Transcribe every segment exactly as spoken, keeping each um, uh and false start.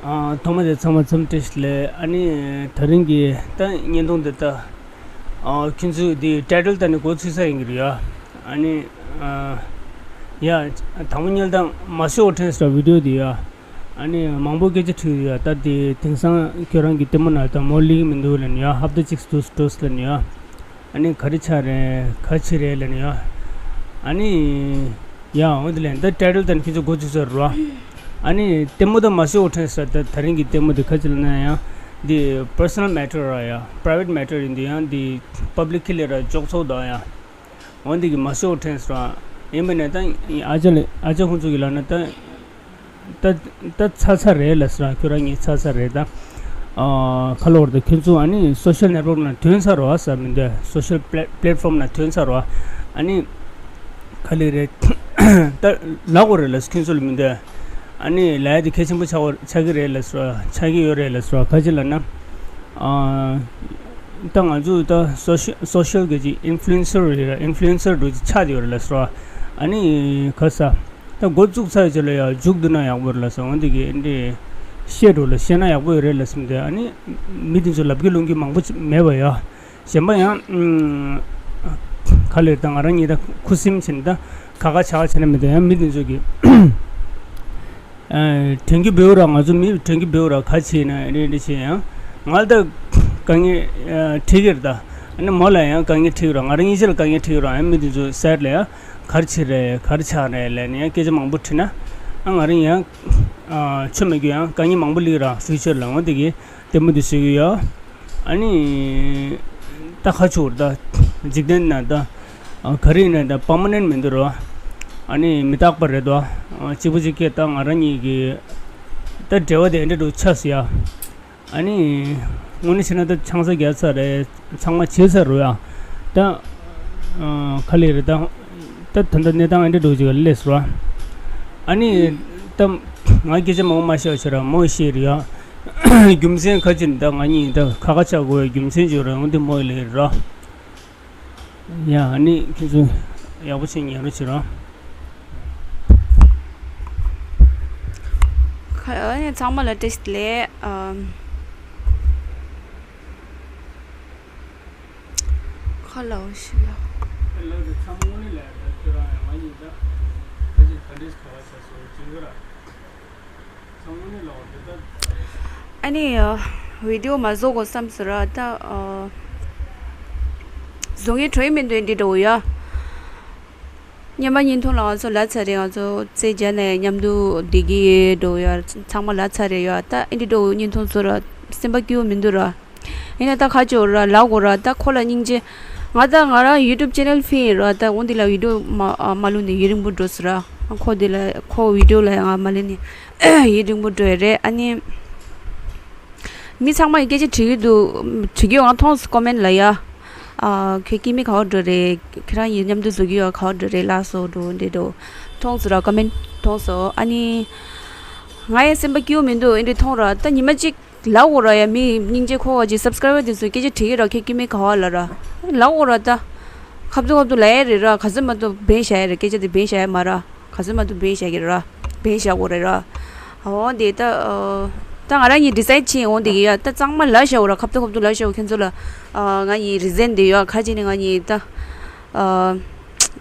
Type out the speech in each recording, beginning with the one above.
ཨ། ཐོག་མ་དེ་ཚང་མ་འཚམས་འདྲི་ཞུ་ལེ། ཨ་ནི་དེ་རིང་གི་ད་བརྙན་ཐུང་འདི་ད་ཨ་ཁྱོད་ཚོས་འདི་ཊའི་ཊལ་ད་ནི་འགོ་ཚུགས་ས་ཡིན་གྱི་རེད་ཡ། ཨ་ནི་ཨ་ཡ་དང་པོ་ཉལ་དང་མ་ཤོ་ཁྲེན་སི་ཊ་བི་ཌི་ཡོ་འདི་ཡ། ཨ་ནི་མང་པོ་སྐད་ཆ་དྲིས་ཡོད་ཡ། ད་འདི་དེང་སང་ཁྱོད་རང་གི་ལྟད་མོ་ན་ད་མོ་ལི་གི་མི་འདུག་ལབ་ནི་ཡ། ཧབ་ཏ་གཅིག་འདུག་འགྲོ་ལབ་ནི་ཡ། ཨ་ནི་ག་རེ་ཆགས་རེད་ག་ཅི་རེད་ལབ་ནི་ཡ། ཨ་ནི་ཡ་འོ་དེ་ལས་ད་ཊའི་ཊལ་ད་ནི་ཁྱོད་ཚོ་འགོ་ཚུགས་ས་རེད་བ། ཨ་ནི་ལྟད་མོ་ད་མ་ཤོ་ཁྲེན་སི་ཊ་ད་དེ་རིང་གི་ལྟད་མོ་འདི་ག་ཅི་ལབ་ན་ཡ། འདི་པར་སོ་ནལ་མེ་ཊར་ར་ཡ། པ་རའི་ཝེ་ཊི་མེ་ཊར་ཡིན་འདི་ཡ། འདི་པབ་ལིག་གི་ལས་ར་འཇོག་ཚོགས་ད་ཡ། འོ་འདི་གི་མ་ཤོ་ཁྲེན་སི་ཊ་ར་ཡིན་པ་ནས་ད་ཨ་ཅག་ལ་ཨ་ཅག་ཁོང་ཚོ་གི་ལབ་ན་ད། ད་ད་ཚར་ཚར་རེད་ལབ་སོང་། ཁྱོད་རང་གཉིས་ཚར་ཚར་རེད་ད། ཨ་ཁ་ལོ་བར་དུ་ཁྱོད་ཚོ་ཨ་ནི་སོ་ཤལ་ནེཊ་ཝོརྐ་ནང་ཐོན་ཚར་རོ་ཟེར་མི་འདུག་སོ་ཤལ་པེ་ལེ་ཊི་ཕོམ་ནང་ཐོན་ཚར་རོ། ཨ་ནི་ག་ལེ་རེད། ད་ལབ་དགོས་རེད་ལབ་ཁྱོད་ཚོ་ལ་མི་འདུག་ཨ་ནི་ལབ་ཡ་དེ་གལ་ཆེན་པོ་ཆགས་ཆགས་ཀྱི་རེད་ལབ་སོང་། ཆགས་ཀྱི་ཡོད་རེད་ལབ་སོང་། ག་ཅི་ལབ་ན། ཨ་ད་ང་ཚོ་ད་སོ་ཤལ་སོ་ཤལ་གི་ཅིག་ཨིན་ཕུ་ལུ་ཨེན་སར་རེད། ཨིན་ཕུ་ལུ་ཨེན་སར་འདྲ་ཅིག་ཆགས་བསྡད་ཡོད་རེད་ལབ་སོང་། ཨ་ནི་ག་ས། ད་འགོ་བཙུགས་ཚར་རྗེས་ལ་ཡ་མཇུག་བསྡུ་ན་ཡག་པོ་རེད་ལབ་སོང་། འོ་འདི་གི་འདི་བཤད་འགྲོ་ལ་བཤད་ན་ཡག་པོ་ཡོད་རེད་ལབ་སོང་། དེ་ཨ་ནི་མི་དེ་ཚོ་ལབ་རྒྱུ་ལོང་རྒྱུ་མང་པོ་ཅིག་མེད་པ་ཡ། གཞན་པ་ཡང་ག་ལེར་ད་ང་རང་གཉིས་ད་ཁུ་སིམ་བྱས་ནས་ད་ཁ་ཁ་ཆག་ཆག་བྱས་ན་མི་འདུག་ཡང་མི་དེ་ཚོ་གི་དྲན་རྒྱུ་འབེའུ་ར། ང་ཚོ་མི་དྲན་རྒྱུ་འབེའུ་ར། ག་བྱས་ན་རེད་རེད་བྱས་ཡང་ང་ལ་ད་དཀའ་ངལ་འཕྲད་ཀྱི་རེད་ད། ཨ་ནི་མོ་ལ་ཡང་དཀའ་ངལ་འཕྲད་ཀྱི་རེད། ང་རང་གཉིས་ཆ་ལ་དཀའ་ངལ་འཕྲད་ཀྱི་རེད། ཡང་མི་དེ་ཚོ་སའིཌ་ལ་ཡང་ག་རེ་བྱེད་རེད་ག་རེ་ཆགས་རེད་ལབ་ནས་ཡང་སྐད་ཆ་མང་པོ་དྲིས་ན། ཨ་ང་རང་ཡང་ཆོ་མེད་རྒྱུ་ཡང་དཀའ་ངལ་མང་པོ་སླེབས་ར་ཕིའུ་ཅར་ལ། འོ་དེ་གི་ལྟད་མོ་འདི་བཟོ་གི་ཡོད། ཨ་ནི་ད་ཁ་ཕྱོགས་ད་འཇིག་རྟེན་ན་ད་ག་རེ་ཡིན་ན་ད་པར་མ་ནེན་ཊི་མི་འདུག་ར། ཨ་ནི་མི་རྟག་པ་རེད་དོ། གཅིག་པུ་གཅིག་སྐད་ད་ང་རང་གཉིས་ཀྱི་ད་འབྲེལ་བ་དེ་འདྲ་འགྲོ་ཆགས་སོང་ཡ། ཨ་ནི་དངོས་གནས་བྱས་ན་ད་ཆང་ས་བརྒྱབ་ཚར་རེད། ཚང་མ་བྱས་ཚར་རོ་ཡ། ད་ག་ལེ་རེད་ད། ད་ད་ལྟ་གནས་སྟངས་འདི་འདྲ་ཅིག་སླེབས་སོང་ར། ཨ་ནི་ད་ང་སྐད་ཆ་མང་པོ་མ་བཤད་ཕྱིར་ར་མོས་བཤད་རེད་ཡ། རྒྱུ་མཚན་ག་ཅི་ད་ང་གཉིས་ད་ཁ་ཁ་ཆག་དགོས་རྒྱུ་མཚན་ཅིག་ཡོད་རེད། འོ་འདི་མོས་ལབ་ར། ཡ་ཨ་ནི་ཁྱེད་ཚོ་ཡག་པོ་བྱས་ཉན་རོགས་བྱེད་རོགས། ཁ་ཨ་ནི་ཚང་མ་ལ་བཀྲ་ཤིས་བདེ་ལེགས། ཨམ། ཁ་ལའོ་ཤི་ལ། ཁྱེད་རང་ཚོ་ཚང་མ་དངོས་གནས་ལ་ཁྱོད་རང་ཡང་ང་གཉིས་ད་ཁ་ཅིག་ག་འདྲས་ག་བ་བྱས་སོང་ཅིག་ཡོད་ར། ཨ་ནི་ཨ་བི་ཌིའོ་མ་བཟོ་དགོས་བསམ་སོང་ར། ད་ཨ་བཟོ་མཁན་གྲོས་མི་འདུག་འདི་འདྲ་བོ་ཡ། སྔོན་མ་བརྙན་ཐུང་ལ་ང་ཚོ་ལབ་ཚར་རེད། ང་ཚོ་རྩེད་འཇགས་ནས་མཉམ་དུ་བསྡད་ཀྱི་འདྲ་བོ་ཡ། ཚང་མ་ལབ་ཚར་རེད་ཡ། ད་ཨེ་འདྲ་འདྲ་བོ་བརྙན་ཐུང་བཟོ་ར་སེམས་པ་སྐྱིད་པོ་མི་འདུག་ར། ཡིན་ན་ད་ཁ་ཅིག་ར་ལབ་དགོས་ར། ད་ཁོ་ལ་སྙིང་རྗེ། ང་ད་ང་རང་ཡུ་ཊུབ་ཅེ་ནལ་ཕུད་ཡིན་ར། ད་འོ་འདི་ལ་བི་ཌིའོ་མ་མ་བླུགས་ནས་ཡུན་རིང་པོ་འགྲོ་སོང་ར། ཁོ་འདི་ལ་ཁོ་བི་ཌིའོ་ལ་ཡང་ང་མ་ལེན་ནས་ཡུན་རིང་པོ་འགྲོ་ཡི་རེད། ཨ་ནི་མི་ཚང་མ་ཡི་སྐད་ཆ་དྲི་གི་འདུག་དྲི་གི་ཡོད། ང་མཐོང་སོང་ཀོ་མེན་ཊི་ལ་ཡ། ཨ་ཁྱོད་སྐྱེ་དམན་ག་པར་འགྲོ་རེད། ཁྱེད་རང་གཉིས་མཉམ་དུ་བཟོ་གི་ཡོད། ག་པར་འགྲོ་རེད་ལབ་སོགས་འགྲོ་འདྲེ་འགྲོ། མཐོང་སོང་ར། ཀོ་མེན་ཊི་མཐོང་སོང་། ཨ་ནི་ང་ཡང་སེམས་པ་སྐྱིད་པོ་མི་འདུག་ཨེ་འདྲ་མཐོང་ར། ད་ཉི་མ་གཅིག་ལབ་དགོས་ར་ཡ། མི་སྙིང་རྗེ་ཁོ་བ་ཅིག་སབ་སི་ཀ་རའི་བར་དེ་ཚོས་སྐད་ཆ་དྲི་གི་ར། ཁྱེད་སྐྱེ་དམན་ག་པར་ལབ་ར་ལབ་དགོས་ར། ད་ཁ་ཐུག་ཁ་ཐུག་ལབ་ཡ་རེད་ར། ག་ཚོད་མ་གཏོགས་འབེན་བཞག་ཡ་རེད། སྐད་ཆ་དེ་འབེན་བཞག་ཡ་མ་ར། ག་ཚོད་མ་གཏོགས་འབེན་བཞག་གི་ར། འབེན་བཞག་དགོས་རེད་ར། འོ་དེ་ད་ཨ་ད་ང་རང་གཉིས་ཌི་སའིཌ་བྱས་འོ་དེ་གི་ཡ། ད་གཙང་མ་ལབ་བཞག་དགོས་ར། ཁ་ཐུག་ཁ་ཐུག་ལབ་བཞག་དགོས། ཁྱེད་ཚོ་ལ་ཨ་ང་གཉིས་རི་ཛན་དེ་ཡོད། ཁ་ཅིག་ནས་ང་གཉིས་ད་ཨ་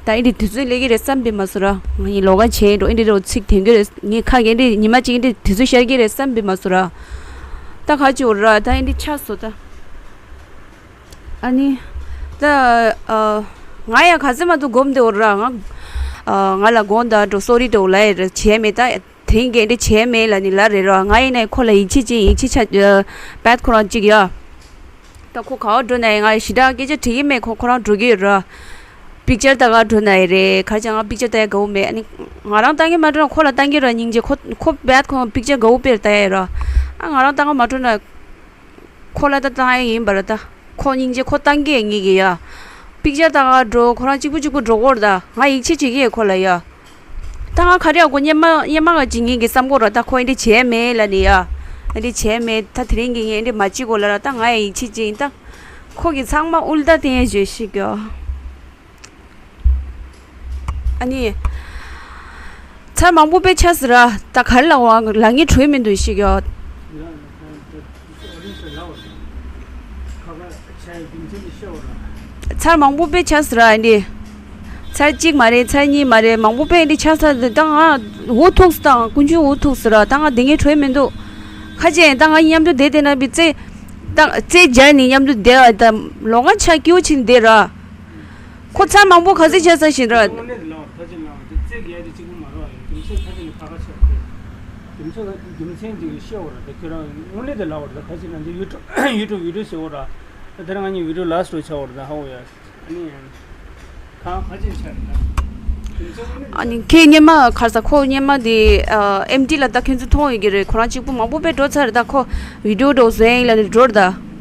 ད་ཨེ་འདྲ་དུས་ཚོད་སླེབས་ཀྱི་རེད་བསམ་པས་མ་སོང་ར། ང་གཉིས་ལོགས་ཀ་བྱས་འགྲོ་ཨེ་འདྲ་འདྲ་ཚིག་འཐེན་གྱི་རེད། ངས་ཁ་གི་ཨེ་འདྲ་ཉི་མ་གཅིག་ཨེ་འདྲ་དུས་ཚོད་ཤར་གྱི་རེད་བསམ་པས་མ་སོང་ར། ད་ཁ་ཅིག་འོ་ར། ད་ཨེ་འདྲ་ཆགས་སོང་ད། ཨ་ནི། ད། ཨ། ང་ཡང་ག་ཚོད་མ་གཏོགས་སྒོམ་བསྡད་ཡོད་ར། ང་། ཨ། ང་ལ་དགོངས་དག་འགྲོ་སོ་རི་འགྲོ་ལབ་ཡ་རེད། བྱས་མེད་ད། དེང་གི་འདི་བྱས་མེད་ལབ་ནི་ལབ་རེད་ར། ང་ཡིན་ནའི་ཁོ་ལ་ཡིད་ཆེས་ཅིག་ཡིད་ཆེས་ཆ། ཨ། བད་ཁོ་རང་གཅིག་ཡ། ད་ཁོ་ག་པར་འགྲོ་ན་ཡང་ང་ཞེ་དྲག་སྐད་ཆ་དྲི་གི་མེད། ཁོ་ཁོ་རང་འགྲོ་གི་ཡོད་ར། པིག་ཅར་ལྟ་ག་འགྲོ་ན་ཡི་རེད། ག་རེ་བྱས་ང་པིག་ཅར་ལྟ་ཡ་དགའ་བོ་མེད། ཨ་ནི་ང་རང་ལྟ་གི་མ་འགྲོ་ན་ཁོ་ལ་ལྟ་གི་ར། སྙིང་རྗེ། ཁོ་ཁོ་བད་ཁོ་པིག་ཅར་དགའ་བོ་དཔེ་ལྟ་ཡ་ཡོད་ར། ཨ་ང་རང་ལྟ་ག་མ་འགྲོ་ན། ཁོ་ལ་ད་བཏང་ཡ་ཡིན་པ་ར་ད། ཁོ་སྙིང་རྗེ། ཁོ་བཏང་གི་ཡ་ངེད་ཀྱི་ཡ། པིག་ཅར་ལྟ་ག་འགྲོ། ཁོ་རང་གཅིག་པུ་གཅིག་པུ་འགྲོ་གོ་ར་ད། ང་ཡིད་ཆེས་བྱེད་ཀྱི་ཡ་ཁོ་ལ་ཡ། ད་ང་ག་རེ་ཡ་གོ། སྔོན་མ་སྔོན་མ་ག་ཅིག་ངེད་ཀྱི་བསམ་གོ་ར་ད། ཁོ་ཨེ་འདྲ་བྱས་མེད་ལབ་ནི་ཡ། ཨེ་འདྲ་བྱས་མེད་ད། དེ་རིང་གི་ངས་ཨེ་འདྲ་མ་བྱེད་གོ་ལབ་ར། ད་ང་ཡ་ཡིད་ཆེས་བྱེད་ཡིན་ད། ཁོ་གི་ཚང་མ་ཨུལ་ཏ་བསྟན་ཡ་བརྗོད་ཤིག་ཡ། ཨ་ནི། ཚར་མང་པོ་དཔེ་ཆགས་སི་ར། ད་ག་རེ་ལབ་དགོས་ལབ་ངེས་གྲོས་མི་འདུག་ཤིག་ཡོད། ཚར་མང་པོ་དཔེ་ཆགས་སོང་ར་ཨ་འདི། ཚར་གཅིག་མ་རེད་ཚར་གཉིས་མ་རེད་མང་པོ་དཔེ་འདི་ཆགས་ཚར་འདི་ད་ང་འུ་ཐུག་སོང་ད་ཀུན་སྤྱོད་འུ་ཐུག་སོང་ར་ད་ང་དེ་ངས་གྲོས་མི་འདུག་ཁ་ཅིག་ད་ང་མཉམ་དུ་བསྡད་དེ་ན་བི་རྩེ། ད་རྩེ་སྦྱར་ནས་མཉམ་དུ་བསྡད་པ་ད་ལོ་ལྔ་ཆ་སྐྱིད་པོ་ཕྱིན་བསྡད་ར། ཁོ་ཚར་མང་པོ་ག་ཚོད་བྱས་ས་ཞིག་ར། དངོས་གནས་དེ་ལབ་པ་ད་ཅི་ལབ་པ་དེ་རྩེ་རྒྱལ་དེ་གཅིག་པུ་མ་རེད་པ་ཡིན་རྒྱུ་མཚན་ཁ་ཅིག་ནས་ཁ་ཁ་ཆགས་པ་རེད། རྒྱུ་མཚན་རྒྱུ་མཚན་དེ་ཤེས་པ་རེད་ད་ཁྱོད་རང་དངོས་གནས་དེ་ལབ་པ་རེད་ད་ཁ་ཅིག་ན་འདི་ཡུ་ཊུབ་ཡུ་ཊུབ་བི་ཌིའོ་བཟོ་བ་ར། ད་དེ་རིང་ང་གཉིས་བི་ཌིའོ་ལ་སི་ཊི་ལ་ཆགས་པ་རེད་ད་ཧ་གོ་ཡ། ཨ་ནི་ཁ་ཁ་ཅིག་ཆགས་རེད་ད། རྒྱུ་མཚན་དངོས་གནས་ཨ་ནི་ཁྱེད་སྔོན་མ་ག་རེ་ཟ་ཁོ་སྔོན་མ་དེ་ཨེམ་ཊི་ལ་ད་ཁྱོད་ཚོ་མཐོང་ཡོད་ཀྱི་རེད་ཁོ་རང་གཅིག་པུ་མང་པོ་དཔེ་འགྲོ་ཚར་རེད་ད་ཁོ་བི་ཌིའོ་འགྲོ་བཟོས་ཡིན་ལ་ནི་འགྲོ་རེད་ད།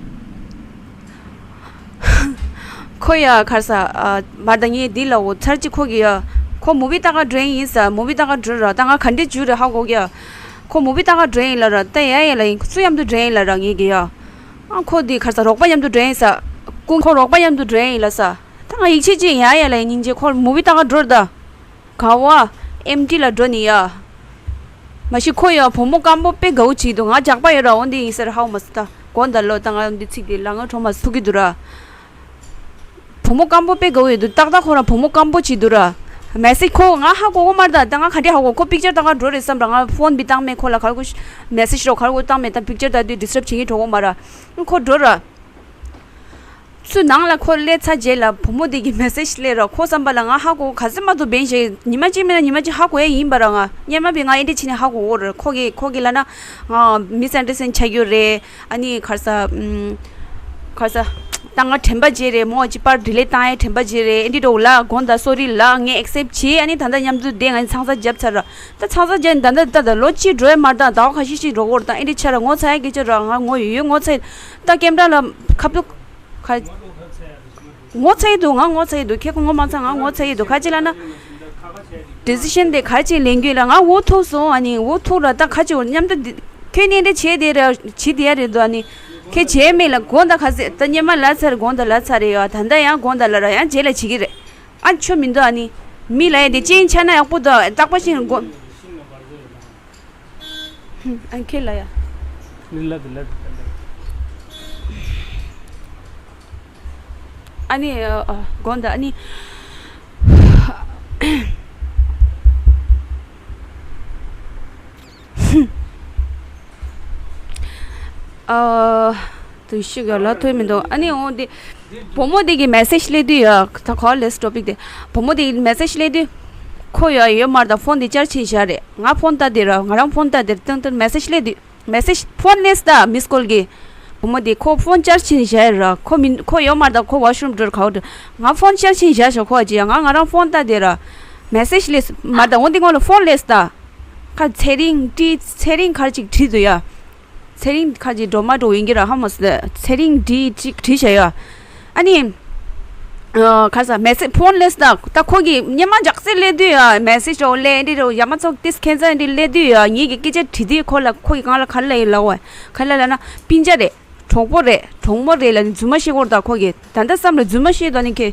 ཁོ་ཡ་ག་རེ་ཟ། ཨ། མར་ད་ངས་འདི་ལབ་འོ་ཚར་གཅིག་ཁོ་གི་ཡ། ཁོ་མུ་བི་ལྟ་ག་འགྲོ་ཡིན་ས་མུ་བི་ལྟ་ག་འགྲོ་ར་ད་ང་ག་འདྲས་འཇུ་རེད་ཧ་གོ་གི་ཡ། ཁོ་མུ་བི་ལྟ་ག་འགྲོ་ཡིན་ལ་ར་ད་ཡ་ཡ་ལ་ཡིན་སུ་མཉམ་དུ་འགྲོ་ཡིན་ལ་ར་ངས་གི་ཡ། ཨ་ཁོ་འདི་ག་རེ་ཟ་རོགས་པ་མཉམ་དུ་འགྲོ་ཡིན་ས། ཀུན་ཁོ་རོགས་པ་མཉམ་དུ་འགྲོ་ཡིན་ལ་ས། ད་ང་ཡིད་ཆེས་ཅིག་ཡ་ཡ་ལ་ཡིན་སྙིང་རྗེ་ཁོ་མུ་བི་ལྟ་ག་འགྲོ་ར་ད། ག་བ། ཨེམ་ཊི་ལ་འགྲོ་ནི་ཡ། མ་གཞི་ཁོ་ཡ་བུ་མོ་སྐམ་པོ་དཔེ་དགའ་བོ་བྱེད་འདུག་ང་ཇག་པ་ཡོད་ར་འོ་འདི་ཡིན་ཟེར་ཧ་གོ་མ་སོང་ད་དགོངས་དག་ལོ་ད་ང་འདི་ཚིག་དེ་ལ་ང་གྲོ་མ་ཐུག་གི་འདུག་ར། བུ་མོ་སྐམ་པོ་དཔེ་དགའ་བོ་ཡོད་འདུག་ཏག་ཏག་ཁོ་རང་བུ་མོ་སྐམ་པོ་བྱེད་འདུག་ར། མེ་སེཇ་ཁོ་ང་ཧ་གོ་གོ་མ་རེད་ད་ད་ང་ག་འདྲས་ཧ་གོ་ཁོ་པིག་ཅར་ལྟ་ག་འགྲོ་རེད་བསམ་ར་ང་ཕོན་བི་བཏང་མེད་ཁོ་ལ་ག་རེ་གོ་མེ་སེཇ་རོ་ག་རེ་གོ་བཏང་མེད་ད་པིག་ཅར་ལྟ་དུས་ཌི་སི་ཊབ་བྱེད་ཀྱི་གྲོགས་གོ་མ་ར། ཁོ་འགྲོ་ར། ཚུར་ནང་ལ་ཁོ་སླེབས་ཚར་རྗེས་ལ་བུ་མོ་དེ་གི་མེ་སེཇ་སླེབས་ར་ཁོ་བསམ་པ་ལ་ང་ཧ་གོ་ག་ཚོད་མ་གཏོགས་བན་ཞེས་ཉི་མ་གཅིག་མིན་ན་ཉི་མ་གཅིག་ཧ་གོ་ཡ་ཡིན་པ་ར་ང་སྔོན་མ་བི་ང་ཨེ་འདྲ་བྱས་ནས་ཧ་གོ་གོ་ར་ཁོ་གི་ཁོ་གི་ལ་ན་ང་མི་སི་ཨན་ཌར་སི་ཊེན་ཌིང་ཆགས་ཡོད་རེད། ཨ་ནི་ག་རེ་ཟ་ཨམ། ག་རེ་ཟ། ད་ང་དྲན་པ་བརྗེད་རེད་མོ་ཅི་པར་ཌི་ལེ་ཊི་བཏང་ཡ་དྲན་པ་བརྗེད་རེད་ཨེ་འདྲ་འགྲོ་ལ་དགོངས་དག་སོ་རི་ལ་ངས་ཨེག་སེབ་བྱས་ཨ་ནི་ད་ལྟ་མཉམ་དུ་བསྡད་ང་ཚང་ས་བརྒྱབ་ཚར་ར་ད་ཚང་ས་བརྒྱབ་ནི་ད་ལྟ་ད་ལྟ་ལོ་གཅིག་འགྲོ་ཡ་མ་རེད་ད་ཟླ་བ་ཁ་ཤས་ཤིག་འགྲོ་གོ་ར་ད་ཨེ་འདྲ་ཆགས་ར་ངོ་ཚ་ཡ་སྐད་ཆ་ར་ང་ངོ་ཡོད་ཡོད་ངོ་ཚ་ཡ་ད་ཀེམ་ར་ལ་ཁ་ཐུག་ཁ། ངོ་ཚ་ཡི་འདུག་ང་ངོ་ཚ་ཡི་འདུག་ཁྱེད་ཁོ་ངོ་མ་ཚ་ང་ངོ་ཚ་ཡི་འདུག་ཁ་ཅིག་ལ་ན། ཌི་སི་ཤན་དེ་ག་ཅིག་ལེན་རྒྱུ་ལ་ང་འུ་ཐུག་སོང་ཨ་ནི་འུ་ཐུག་ར་ད་ཁ་ཅིག་མཉམ་དུ་འདི་ཁྱོད་ནི་འདི་བྱེད་དེ་ར་བྱེད་དེ་ཡ་རེད་འདུག་ཨ་ནི། ཁྱེད་བྱེད་མེད་ལ་དགོངས་དག་ཁ་ཟེ་ད་སྔོན་མ་ལ་ཚར་དགོངས་དག་ལ་ཚར་རེད་ཡ་ད་ལྟ་ཡང་དགོངས་དག་ལ་ར་ཡང་རྗེས་ལ་བྱེད་ཀྱི་རེད། ཨ་ཆོ་མི་འདུག་ཨ་ནི། མི་ལ་ཡ་དེ་ཅན་ཆ་ན་ཡག་པོ་འདུག་རྟག་པ་བཞིན་དགོངས། ཨ་ཁྱེད་ལ་ཡ། ལ་དེ་ལ་དེ་ལ། ཨ་ནི་ཨ་དགོངས་དག་ཨ་ནི། ཨ་དུ་ཤི་ག་ལ་ཐོས་མི་འདུག་ཨ་ནི་འོ་དེ། བུ་མོ་དེ་གི་མེ་སེཇ་སླེབས་དུས་ཡ་ད་ག་ལེས་ཊོ་པིག་དེ། བུ་མོ་དེ་གི་མེ་སེཇ་སླེབས་དུས། ཁོ་ཡ་ཡོད་མ་རེད་ད་ཕོན་དེ་ཅར་ཇི་བྱས་བཞག་རེད་ང་ཕོན་ལྟ་དེ་ར་ང་རང་ཕོན་ལྟ་དེ་ར་ཏང་ཏང་མེ་སེཇ་སླེབས་དུས། མེ་སེཇ་ཕོན་སླེབས་ད་མིས་ཀོལ་གི། བུ་མོ་དེ་ཁོ་ཕོན་ཅར་ཇི་བྱས་ར་ཁོ་མིན་ཁོ་ཡོད་མ་རེད་ད་ཁོ་ཝ་ཤི་རུམ་འགྲོ་ག་འོ་འགྲོ། ང་ཕོན་ཅར་ཇི་བཞག་ཞོག་ཁོ་ཅི་ཡ་ང་ང་རང་ཕོན་ལྟ་དེ་ར། མེ་སེཇ་སླེབས་མ་རེད་ད་འོ་འདི་སྔོན་ལ་ཕོན་སླེབས་ད། ཁ་ཚེ་རིང་བྲིས་ཚེ་རིང་ག་རེ་ཅིག་བྲིས་འདུག་ཡ། ཚེ་རིང་ཁ་ཅིག་འགྲོ་མ་འགྲོ་ཡིན་གྱི་ར་ཧ་མ་སོང་ཚེ་རིང་བྲིས་ཅིག་བྲིས་བྱས་ཡ། ཨ་ནི། ཨ་ག་ས་མེ་སེཇ་ཕོན་སླེབས་ད་ད་ཁོ་གི་སྔོན་མ་ཇག་སེ་སླེབས་དུས་ཡ་མེ་སེཇ་རོ་སླེབས་འདི་རོ་ཡ་མ་ཚོགས་ཏིས་ཁེན་ས་འདི་སླེབས་དུས་ཡ་ངེད་ཀྱི་སྐད་ཆ་དྲིས་དུས་ཁོ་ལ་ཁོ་གི་སྒང་ལ་ག་ལ་ཡིན་ལབ་བ་ག་ལ་ལབ་ན་སྤུན་ཀྱག་རེད་གྲོགས་པོ་རེད་གྲོགས་མོ་རེད་ལབ་ནི་རྫུན་མ་བཤད་ཀྱི་ཡོད་རེད་ད་ཁོ་གི་ད་ལྟ་བསམ་རེད་རྫུན་མ་བཤད་དོ་ནི་ཁེ།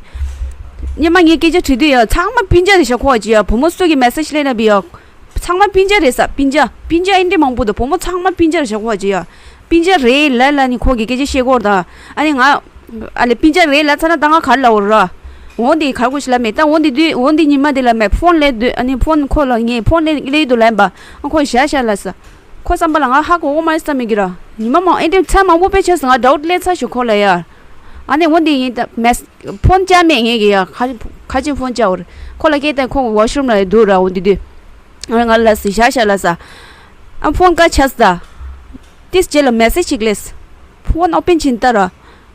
སྔོན་མ་ངའི་སྐད་ཆ་དྲིས་དུས་ཡ་ཚང་མ་སྤུན་ཀྱག་རེད་ཤག་ཁོ་ཅི་ཡ་བུ་མོ་སུ་གི་མེ་སེཇ་སླེབས་ན་བི་ཡ། ཚང་མ་སྤུན་ཀྱག་རེད་ས་སྤུན་ཀྱག་སྤུན་ཀྱག་ཨེ་འདྲས་མང་པོ་འདུག་བུ་མོ་ཚང་མ་སྤུན་ཀྱག་རེད་ཤག་ཁོ་ཅི་ཡ། སྤུན་ཀྱག་རེད་ལ་ལ་ནི་ཁོ་གི་སྐད་ཆ་བཤད་ཀྱི་ཡོད་རེད་ད། ཨ་ནི་ང་། ཨ་ལེ་སྤུན་ཀྱག་རེད་ལ་ཚ་ན་ད་ང་ག་རེ་ལབ་དགོས་རེད་ར། འོ་འདི་ག་རེ་གོ་ཞིག་ལབ་མེད་ད་འོ་འདི་དུས་འོ་འདི་ཉི་མ་འདི་ལ་མེད་ཕོན་སླེབས་དུས་ཨ་ནི་ཕོན་ཁོ་ལ་ངས་ཕོན་སླེབས་སླེབས་ཡོད་འདུག་ལབ་ཡིན་པ། ཨ་ཁོ་ཞག་ཞག་ལ་ས། ཁོ་བསམ་པ་ལ་ང་ཧ་གོ་གོ་མ་རེད་བསམ་མེད་ཀྱི་ར། ཉི་མ་མང་ཨེ་འདྲས་ཚར་མང་པོ་དཔེ་ཆ་སོང་ང་ཌའུཊ་སླེབས་ཚར་ཞིག་ཁོ་ལ་ཡ། ཨ་ནི་འོ་འདི་ཡིན་ད་མེད་ཕོན་བཅག་མེད་ངས་ཀྱི་ཡ་ཁ་ཁ་ཅིག་ཕོན་བཅག་འོ་རེད་ཁོ་ལ་སྐད་བཏང་ཁོ་ཝ་ཤི་རུམ་ལ་འདུག་ར་འོ་འདི་དུས། ང་ལ་ཟེར་ཞག་ཞག་ལ་ཟ། ཨ་ཕོན་ཀ་ཆ་ཟ། ཏིས་རྗེས་ལ་མེ་སེཇ་ཅིག་སླེབས། ཕོན་ཨོ་པན་བྱིན་ལྟ་ར།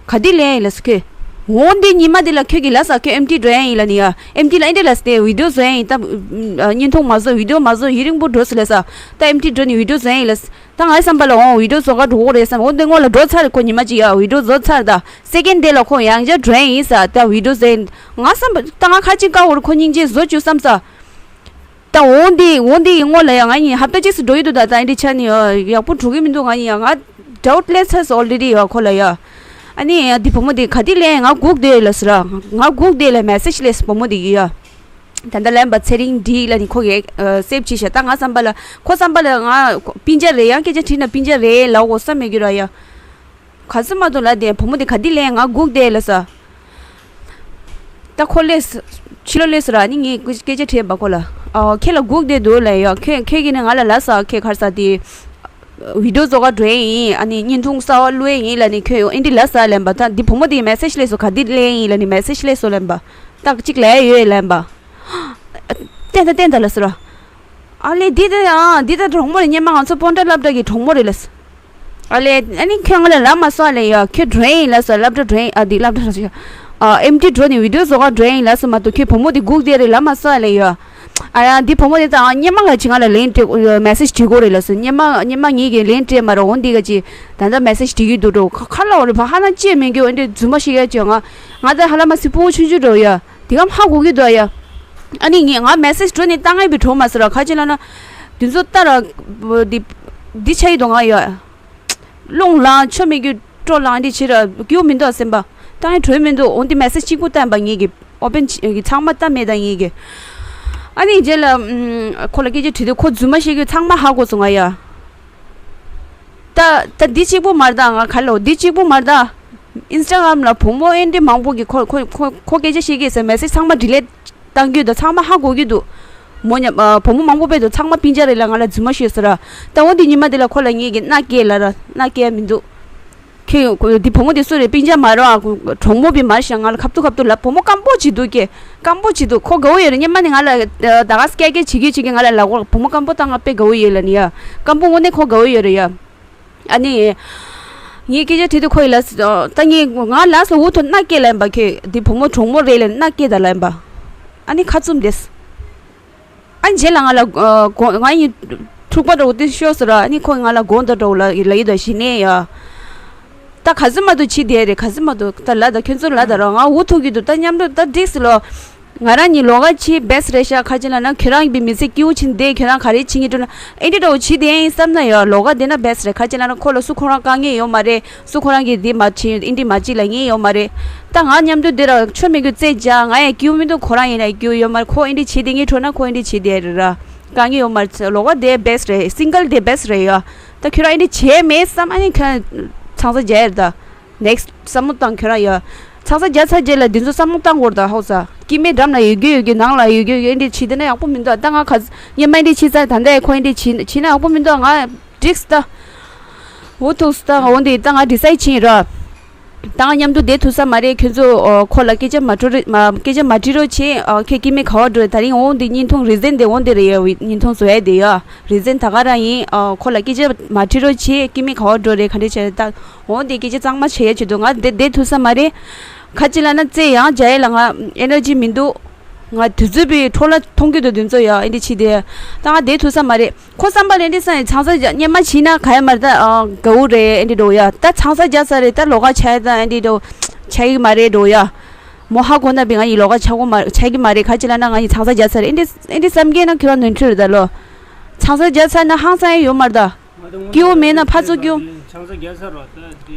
ག་དུས་ལེན་ཡིན་ལ་ཟེར་ཁོས། འོ་འདི་ཉི་མ་འདི་ལ་ཁྱོད་ཀྱིས་ལ་ཟ་ཁྱོད་ཨེམ་ཊི་འགྲོ་ཡ་ཡིན་ལ་ནི་ཡ། ཨེམ་ཊི་ལ་ཨེ་འདྲས་ལ་ཟེར་ཏེ་བི་ཌིའོ་བཟོ་ཡ་ཡིན་ད། བརྙན་ཐུང་མ་བཟོ་བི་ཌིའོ་མ་བཟོ་ཡུན་རིང་པོ་འགྲོ་ཟེར་ལ་ཟ། ད་ཨེམ་ཊི་འགྲོ་ནི་བི་ཌིའོ་བཟོ་ཡ་ཡིན་ལ་ཟ། ད་ངའི་བསམ་པ་ལ་འོང་བི་ཌིའོ་བཟོ་ག་འགྲོ་གོ་རེད་བསམ་འོ་འདི་སྔོན་ལ་འགྲོ་ཚར་རེད་ཁོ་ཉི་མ་གཅིག་ཡ་བི་ཌིའོ་བཟོ་ཚར་ད། སེ་ཀེན་ཌ་དེ་ལ་ཁོ་ཡང་བསྐྱར་འགྲོ་ཡ་ཡིན་ཟ་ད་བི་ཌིའོ་བཟོ་ཡ་ཡིན། ང་བསམ་པ་ད་ང་ཁ་ཅིག་དཀའ་བོར་ཁོ་སྙིང་རྗེ་བཟོ་བཅུག་བསམ་ས། ད་འོ་འདི་འོ་འདི་ཡི་སྔོན་ལ་ཡང་ང་གཉིས་ཧབ་ཏ་གཅིག་སུ་འགྲོ་ཡི་འདུག་ད་ད་འདི་ཆ་ནི་ཡག་པོ་འགྲོ་གི་མི་འདུག་ང་གཉིས་ཡང་ང་ཌའུཊ་སླེབས་ཚར་སོང་ཨོལ་རེ་ཌི་ཡ་ཁོ་ལ་ཡ། ཨ་ནི་ཡ་འདི་བུ་མོ་འདི་ག་དུས་ལེན་ང་སྒུག་བསྡད་ལ་ཟེར་ར་ང་སྒུག་བསྡད་ལ་མེ་སེཇ་སླེབས་བུ་མོ་འདི་གི་ཡ། ད་ལྟ་ལན་པ་ཚེ་རིང་འདི་ལ་ནི་ཁོ་གི་སེབ་བྱས་ཤག་ད་ང་བསམ་པ་ལ་ཁོ་བསམ་པ་ལ་ང་སྤུན་ཀྱག་རེད་ཡང་སྐད་ཆ་དྲིས་ན་སྤུན་ཀྱག་རེད་ལབ་དགོས་བསམ་མེད་རྒྱུ་ར་ཡ། ག་ཚོད་མ་གཏོགས་ལ་དེ་བུ་མོ་དེ་ག་དུས་ལེན་ང་སྒུག་བསྡད་ལ་ས། ད་ཁོ་སླེབས་སོ། ཕྱི་ལོགས་སླེབས་སོང་ར། ཨ་ནི་ངས་སྐད་ཆ་དྲིས་པ་ཁོ་ལ། ཨོ། ཁྱེད་ལ་སྒུག་བསྡད་འདུག་ལབ་ཡ། ཁྱེད་ཁྱེད་ཀྱིས་ནི་ང་ལ་ལབ་སོང་། ཁྱེད་ག་རེ་ཟེར་དེ། བི་ཌི་ཡོ་བཟོ་ག་འགྲོ་ཡ་ཡིན། ཨ་ནི་བརྙན་ཐུང་གསར་པ་བླུག་ཡ་ཡིན་ལབ་ནི་ཁྱོད་ཨེ་འདྲ་ལབ་སོང་ལབ་པ། ད་འདི་བུ་མོ་དེ་ཡི་མེ་སེ་ཇི་སླེབས་སོང་། ག་དུས་སླེབས་ཡ་ཡིན་ལབ་ནི་མེ་སེ་ཇི་སླེབས་སོང་ལབ་པ། ད་གཅིག་ལབ་ཡ་ཡོད་ལབ་པ། བསྟན་ད་བསྟན་ད་ལབ་སོང་ར། ཨ་ལས་འདི་ད་ཨ་འདི་ད་གྲོགས་མོ་རེད། སྔོན་མ་ང་ཚོ་སྤོན་ཊ་སློབ་གྲྭ་གི་གྲོགས་མོ་རེད་ལབ་སོང་། ཨ་ལས་ཨ་ནི་ཁྱོད་ང་ལ་ལབ་མ་སོང་ཨ་ལས་ཡ། ཁྱོད་འགྲོ་ཡ་ཡིན་ལབ་སོང་། སློབ་གྲྭ་འགྲོ་ཡ་ཡིན། ཨ་འདི་སློབ་གྲྭ་རེད། ཨ་ཨེམ་ཊི་འགྲོ་ནི་བི་ཌི་ཡོ་བཟོ་ག་འགྲོ་ཡ་ཡིན་ལབ་སོང་མ་གཏོགས། ཁྱོད་བུ་མོ་དེ་སྒུག་བསྡད་རེད་ལབ་མ་སོང་ཨ་ལས་ཡ། ཨ་ཡ་འདི་བུ་མོ་དེ་ད་སྔོན་མ་ག་ཅིག་ང་ལ་ལན་སྤྲད། མེ་སེ་ཇི་བྲིས་ཀྱི་ཡོད་རེད་ལབ་སོང་། སྔོན་མ་སྔོན་མ་ངེད་ཀྱིས་ལན་སྤྲད་མ་རེད། འོ་འདི་ག་ཅིག་ད་ལྟ་མེ་སེ་ཇི་བྲིས་ཀྱི་འདུག་འགྲོ། ཁ་ཁ་ལ་འོ་རེད་བ། ཧ་ན་ཅི་མེད་རྒྱུ་འོ་འདི་རྫུན་མ་ཤིག་ཡ་ཅོ། ང་ང་ད་ཧ་ལམ་སི་ཕོ་ཆུང་ཆུང་འགྲོ་ཡ། དེ་ག་ཧ་གོ་གི་འདུག་ཡ། ཨ་ནི་ངས་ང་མེ་སེ་ཇི་འགྲོ་ནི་ད་ང་བི་འགྲོ་མ་སོང་ར། ག་ཅི་ལབ་ན། དེ་ཚོ་ལྟ་ར། འདི་འདི་ཆ་ཡི་འདུག་ང་ཡ། རླུང་ལངས་ཆོ་མེད་རྒྱུ་སྤྲོ་ལངས་འདི་བྱེད་ར། སྐྱིད་པོ་མི་འདུག་སེམས་པ། ད་ཡང་བྲོས་མི་འདུག་འོ་འདི་མེ་སེ་ཇི་གཅིག་པུ་བཏང་པ་ངེད་ཀྱིས། ཨོ་པེན་གྱི་ཚང་མ་ལྟ་མེད་ད་ངེད་ཀྱིས། ཨ་ནི་རྗེས་ལ་ཁོ་ལ་སྐད་ཆ་དྲིས་དུས་ཁོ་རྫུན་མ་བཤད་རྒྱུ་ཚང་མ་ཧ་གོ་སོང་ང་ཡ། ད་ད་འདི་གཅིག་པུ་མ་རེད་ད། ང་ག་ལོ་འདི་གཅིག་པུ་མ་རེད་ད། ཨིན་སི་ཊ་གྷ་རམ་ལ་བུ་མོ་ཨེ་འདྲ་མང་པོ་གིས་ཁོ་ཁོ་ཁོ་ཁོ་སྐད་ཆ་བཤད་ཀྱི་ཟེར་མེ་སེ་ཇི་ཚང་མ་ཌི་ལིཊ་བཏང་རྒྱུ་དང་ཚང་མ་ཧ་གོ་གི་འདུག་མོ་ཉམས་ཨ་བུ་མོ་མང་པོ་ཕེབས་འདུག་ཚང་མ་སྤུན་ཀྱག་རེད་ལབ་ང་ལ་རྫུན་མ་ཤོད་ཟེར་ར། ད་འོ་འདི་ཉི་མ་འདི་ལ་ཁོ་ལ་ངེད་ཀྱིས་མནའ་སྐྱེལ་ལབ་ར། མནའ་སྐྱེལ་མི་འདུག་ཁྱོད་འདི་བུ་མོ་འདི་སུ་རེད། སྤུན་ཀྱག་མ་རེད་ཨ། གྲོགས་མོ་བི་མ་རེད་ཤག་ང་ལ་ཁ་ཐུག་ཁ་ཐུག་ལབ། བུ་མོ་སྐམ་པོ་ཅིག་འདུག་གས། སྐམ་པོ་ཅིག་འདུག་ཁོ་དགའ་བོ་ཡོད་རེད། སྔོན་མ་ནས་ང་ལ་ད་ག་སྐད་སྐད་བྱེད་ཀྱི་བྱེད་ཀྱི་ང་ལ་ལབ་གོ། བུ་མོ་སྐམ་པོ་ད་ང་དཔེ་དགའ་བོ་ཡོད་ལབ་ནི་ཡ། སྐམ་པོ་དངོས་གནས་ཁོ་དགའ་བོ་ཡོད་རེད་ཡ། ཨ་ནི། ངས་སྐད་ཆ་དྲིས་དུས་ཁོ་ཡི་ལ་ད་ངས་ང་ལ་སོ་འུ་ཐུག་མནའ་སྐྱེལ་ལབ་པ། ཁྱོད་འདི་བུ་མོ་གྲོགས་མོ་རེད་ལབ་མནའ་སྐྱེལ་ད་ལབ་པ། ཨ་ནི་ཁ་བཙུམ་བསྡད། ཨ་ནི་རྗེས་ལ་ང་ལ་ཨ་གོ་ང་ཡི་འཁྲུག་པ་འདྲ་བོ་དེ་ཤོར་སོང་ར། ཨ་ནི་ཁོ་ང་ལ་དགོངས་དག་འདྲ་བོ་ལ་ལ་ཡི་ད་ཞི་ནས་ཡ། ད་ག་ཚོད་མ་གཏོགས་བྱེད་བསྡད་རེད། ག་ཚོད་མ་གཏོགས་ད་ལ་ད་ཁྱོད་ཚོ་ལ་ད་ར་ང་འུ་ཐུག་གི་འདུག་ད་མཉམ་དུ་ད་འགྲིག་སོང་ལོ། ང་རང་གཉིས་ལོགས་ཀ་བྱེད་བེ་སི་རེད་ཤག་ག་ཅི་ལབ་ན་ཁྱོད་རང་གི་མི་ཚེ་སྐྱིད་པོ་བྱེད་བསྡད། ཁྱོད་རང་ག་རེ་བྱེད་སྙིང་འདོད་ན་ཨེ་འདྲ་འདྲ་བོ་བྱེད་བསྡད་ཡིན་བསམ་ན་ཡ། ལོགས་ཀ་བསྡད་ན་བེ་སི་རེད། ག་ཅི་ལབ་ན་ཁོ་ལ་སུ་ཁོ་རང་དཀའ་ངལ་ཡོད་མ་རེད། སུ་ཁོ་རང་གིས་འདི་མ་བྱེད་ཨེ་འདྲ་མ་བྱེད་ལབ་མཁན་ཡོད་མ་རེད། ད་ང་མཉམ་དུ་འདི་ར་ཆོ་མེད་རྒྱུ་རྩེད་རྒྱག་ང་ཡང་སྐྱིད་པོ་མི་འདུག་ཁོ་རང་ཡིན་ན་སྐྱིད་པོ་ཡོད་མ་རེད། ཁོ་ཨེ་འདྲ་བྱེད་བསྡད་ངས་འཕྲོ་ན་ཁོ་ཨེ་འདྲ་བྱེད་བསྡད་རེད་ར། དཀའ་ངལ་ཡོད་མ་རེད། ལོགས་ཀ་བསྡད་བེ་སི་རེད། སིང་གལ་བསྡད་བེ་སི་རེད་ཡ། ད་ཁྱོད་རང་ཨེ་འདྲ་བྱེད་མེད་བསམ། ཨ་ནི་ཁྱོད་ཚང་ས་རྒྱ་ཡར་ད། ནེག་སི་བསམ་བློ་བཏང་ཁྱོད་རང་ཡ། ཚང་ས་རྒྱ་ཚར་རྗེས་ལ་འདི་ཚོ་བསམ་བློ་བཏང་དགོས་རེད་ད། ཧོ་ས་སྐྱེ་དམན་འགྲམ་ལ་ཡོད་རྒྱུ་ཡོད་རྒྱུ་ནང་ལ་ཡོད་རྒྱུ་ཡོད་རྒྱུ་འདི་བྱེད་དེ་ན་ཡག་པོ་མི་འདུག་ད་ང་ག་སྔོན་མ་འདི་བྱེད་ཚར། ད་ལྟ་ཁོ་འདི་བྱེད་བྱེད་ན་ཡག་པོ་མི་འདུག་ང་འགྲིགས་ད། འོ་ཐུགས་ད་འོ་འདི་ད་ང་ཌི་སའིཌ་བྱེད་ར། ད་ང་མཉམ་དུ་བསྡད་ཐུབ་ས་མ་རེད། ཁྱོད་ཚོ་ཨོ་ཁོ་ལ་སྐད་ཆ་མ་དྲི་རོགས་མ་སྐད་ཆ་མ་དྲི་རོགས་བྱེད། ཨོ་ཁྱེད་སྐྱེ་དམན་ག་བ་འགྲོ་རེད། ད་རིང་འོ་འདི་བརྙན་ཐུང་རི་ཛན་དེ་འོ་འདི་རེད་ཡ། བརྙན་ཐུང་བཟོ་ཡ་དེ་ཡ། རི་ཛན་ད་ག་རང་ཡིན། ཨོ་ཁོ་ལ་སྐད་ཆ་མ་དྲི་རོགས་བྱེད། སྐྱེ་དམན་ག་བ་འགྲོ་རེད། ག་འདྲས་བྱས་རེད་ད། འོ་འདི་སྐད་ཆ་གཙང་མ་བྱེད་ཡ་ཆེད་དུ་ང་བསྡད་བསྡད་ཐུབ་ས་མ་རེད། ག་ཅི་ལབ་ན་རྩེད་ཡང་རྒྱག་ཡས་ལ་ང་ཨེ་ནར་ཇི་མི་འདུག་ང་དུས་ཚོད་པའི་འཕྲོ་བརླག་མཐོང་གི་འདུག་དུས་ཚོད་ཡ་ཨེ་འདྲ་བྱས་ཏེ། ད་ང་བསྡད་ཐུབ་ས་མ་རེད། ཁོ་བསམ་པ་ལ་ཨེ་འདྲ་བསམ་ཡ། ཚང་ས་རྒྱ་སྔོན་མ་བྱས་ན་ག་ཡ་མ་རེད་ད། ཨ་དགའ་བོ་རེད་ཨེ་འདྲ་འགྲོ་ཡ། ད་ཚང་ས་རྒྱ་ཚར་རེད། ད་ལོགས་ཀ་ཆགས་ཡ་ད་ཨེ་འདྲ་འགྲོ་ཆགས་ཀྱི་མ་རེད་འགྲོ་ཡ། མོ་ཧ་གོ་ན་བི་ང་ཡི་ལོགས་ཀ་ཆགས་གོ་མ་ཆགས་ཀྱི་མ་རེད། ག་ཅི་ལབ་ན་ང་ཡི་ཚང་ས་རྒྱ་ཚར་རེད། ཨེ་འདྲ་ཨེ་འདྲ་བསམ་གྱི་ན་ཁྱོད་རང་ནོར་འཁྲུལ་རེད་ད་ལོ། ཚང་ས་རྒྱ་ཚར་ན་ཧང་སང་ཡ་ཡོད་མ་རེད་ད། སྐྱིད་པོ་མེད་ན་ཕར་ཚུར་སྐྱིད་པོ། ཚང་ས་རྒྱ་ཚར་རེད་ད།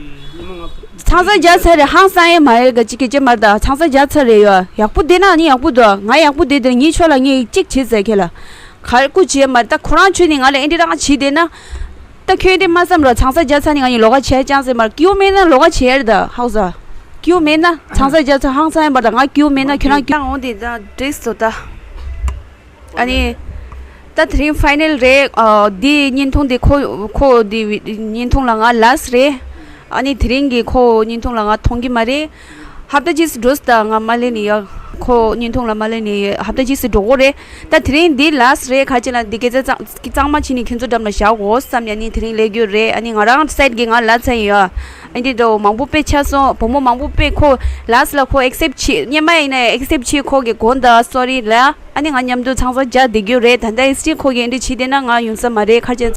ཚང་ས་རྒྱ་ཚར་རེད། ཧང་སང་ཡ་མ་རེད། ག་ཅི་སྐད་ཆ་མ་རེད་ད། ཚང་ས་རྒྱ་ཚར་རེད་ཡ། ཡག་པོ་བསྡད་ན་ནི་ཡག་པོ་འདུག་ང་ཡག་པོ་བསྡད་དེ་ངའི་ཕྱོགས་ལ་ངས་གཅིག་བྱེད་ཟེར་ཁྱེད་ལ། ག་རེ་སྐུ་བྱེད་མ་རེད་ད། ཁོ་རང་ཆོས་ནི་ང་ལ་ཨེ་འདྲ་རང་བྱེད་བསྡད་ན། ད་ཁྱོད་ཨེ་འདྲ་མ་བསམ་རོགས། ཚང་ས་རྒྱ་ཚར་ནི་ང་ཡི་ལོགས་ཀ་བྱས་ཅང་ཟེར་མ་རེད། སྐྱིད་པོ་མེད་ན་ལོགས་ཀ་བྱས་རེད་ད། ཧང་སང་། སྐྱིད་པོ་མེད་ན་ཚང་ས་རྒྱ་ཚར་ཧང་སང་ཡ་མ་རེད་ད། ང་སྐྱིད་པོ་མེད་ན་ཁྱོད་རང་སྐྱིད། འོང་དེ་ད་འགྲིག་སོང་ད། ཨ་ནི། ད་དེ་རིང་ཕའི་ནལ་རེད། ཨ་འདི་བརྙན་ཐུང་འདི་ཁོ་ཁོ་འདི་བི་བརྙན་ཐུང་ལ་ང་ལཱསི་རེད། ཨ་ནི་དེ་རིང་གི་ཁོ་བརྙན་ཐུང་ལ་ང་མཐོང་གི་མ་རེད། ཧབ་ཏ་གཅིག་སུ་འགྲོ་སོང་ད་ང་མ་སླེབས་ནས་ཡ། ཁོ་བརྙན་ཐུང་ལ་མ་སླེབས་ནས་ཧབ་ཏ་གཅིག་སུ་འགྲོ་གོ་རེད། ད་དེ་རིང་འདི་ལཱསི་རེད། ག་ཅི་ལབ་འདི་སྐད་ཆ་གཙང་གཙང་མ་བྱས་ནས་ཁྱོད་ཚོ་འགྲམ་ལ་བཞག་གོ་བསམ་ཡ། ནི་དེ་རིང་སླེབས་རྒྱུ་རེད། ཨ་ནི་ང་རང་སའིཌ་གི་ང་ལཱསི་ཚར་ཡིན་ཡ། ཨ་འདི་འདྲ་བོ་མང་པོ་དཔེ་ཆགས་སོང་། བུ་མོ་མང་པོ་དཔེ་ཁོ་ལཱསི་ལ་ཁོ་ཨེག་སེབ་བྱེད་སྔོན་མ་ཡིན་ན་ཨེག་སེབ་བྱེད་ཁོ་གི་དགོངས་དག་སོ་རི་ལ། ཨ་ནི་ང་མཉམ་དུ་ཚང་ས་རྒྱ་བསྡད་རྒྱུ་རེད། ད་ལྟ་ཨེ་སི་ཊི་ཁོ་གིས་ཨེ་འདྲ་བྱེད་བསྡད་ན་ང་ཡོང་ས་མ་རེད། ཁ་ཆེ།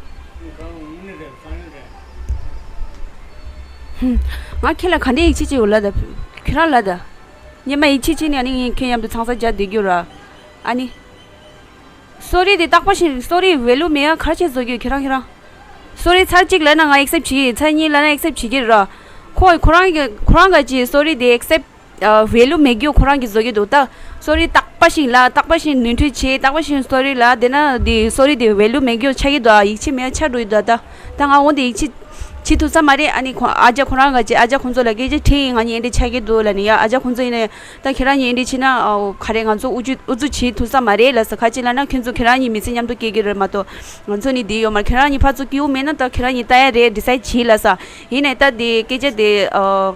ང་ཁྱེད་ལ་ག་འདྲའི་ཡིད་ཆེས་བྱེད་ཡོད་ལབ་ད། ཁྱེད་རང་ལབ་ད། སྔོན་མ་ཡིད་ཆེས་བྱེད་ནས་ཨ་ནི་ངས་ཁྱེད་མཉམ་དུ་ཚང་ས་རྒྱ་བསྡད་རྒྱུ་ར། ཨ་ནི། སོ་རི་དེ་རྟག་པ་བཞིན་སོ་རི་ཝེ་ལུ་མེད་ཡ་ག་རེ་བྱས་བཟོ་རྒྱུ་ཁྱེད་རང་ཁྱེད་རང་། སོ་རི་ཚར་གཅིག་ལབ་ན་ང་ཨེག་སེབ་བྱེད་ཀྱི། ཚར་གཉིས་ལབ་ན་ཨེག་སེབ་བྱེད་ཀྱི་ར། ཁོ་ཁོ་རང་གི་ཁོ་རང་ག་ཅི་སོ་རི་དེ་ཨེག་སེབ་ཝེ་ལུ་མེད་རྒྱུ་ཁོ་རང་གིས་བཟོ་གི་འདུག་ད་ གསོ་རིག་རྟག་པ་ཞིག་ལ་རྟག་པ་ཞིག་ནོར་འཁྲུལ་བྱས། རྟག་པ་ཞིག་གསོ་རིག་ལ་དེ་ན་དེ་གསོ་རིག་དེ་ཝེ་ལུ་མེད་རྒྱུ་ཆགས་ཀྱི་འདུག་ཡིད་ཆེས་མེད་ཆགས་འགྲོ་ཡི་འདུག་ད་ད་ང་འོ་དེ་ཡིད་ཆེས་བྱེད་ཐུབ་ས་མ་རེད། ཨ་ནི་ཁོ་ཨ་ཅག་ཁོ་རང་ག་ཅིག་ཨ་ཅག་ཁོང་ཚོ་ལ་སྐད་ཆ་དྲིས་ཡིན། ང་གཉིས་འདི་ཆགས་ཀྱི་འདུག་ལབ་ནི་ཡ། ཨ་ཅག་ཁོང་ཚོ་ཡིན་ནའི་ད་ཁྱེད་རང་གཉིས་འདི་བྱེད་ན་ཨོ་ག་རེ་ང་ཚོ་ཨུ་ཚུགས་ཨུ་ཚུགས་བྱེད་ཐུབ་ས་མ་རེད་ལབ་ས། ག་ཅི་ལབ་ན་ཁྱོད་ཚོ་ཁྱེད་རང་གཉིས་མི་ཚེ་མཉམ་དུ་སྐྱེལ་གྱི་རེད་མ་གཏོགས་ང་ཚོ་ནི་འདི་ཡོད་མ་རེད། ཁྱེད་རང་གཉིས་ཕར་ཚུར་སྐྱིད་པོ་མེད་ན་ད་ཁྱེད་རང་གཉིས་ལྟ་ཡ་རེད། ཌི་སའིཌ་བྱེད་ལབ་ས། ཡིན་ནའི་ད་དེ་སྐད་ཆ་དེ་ཨོ།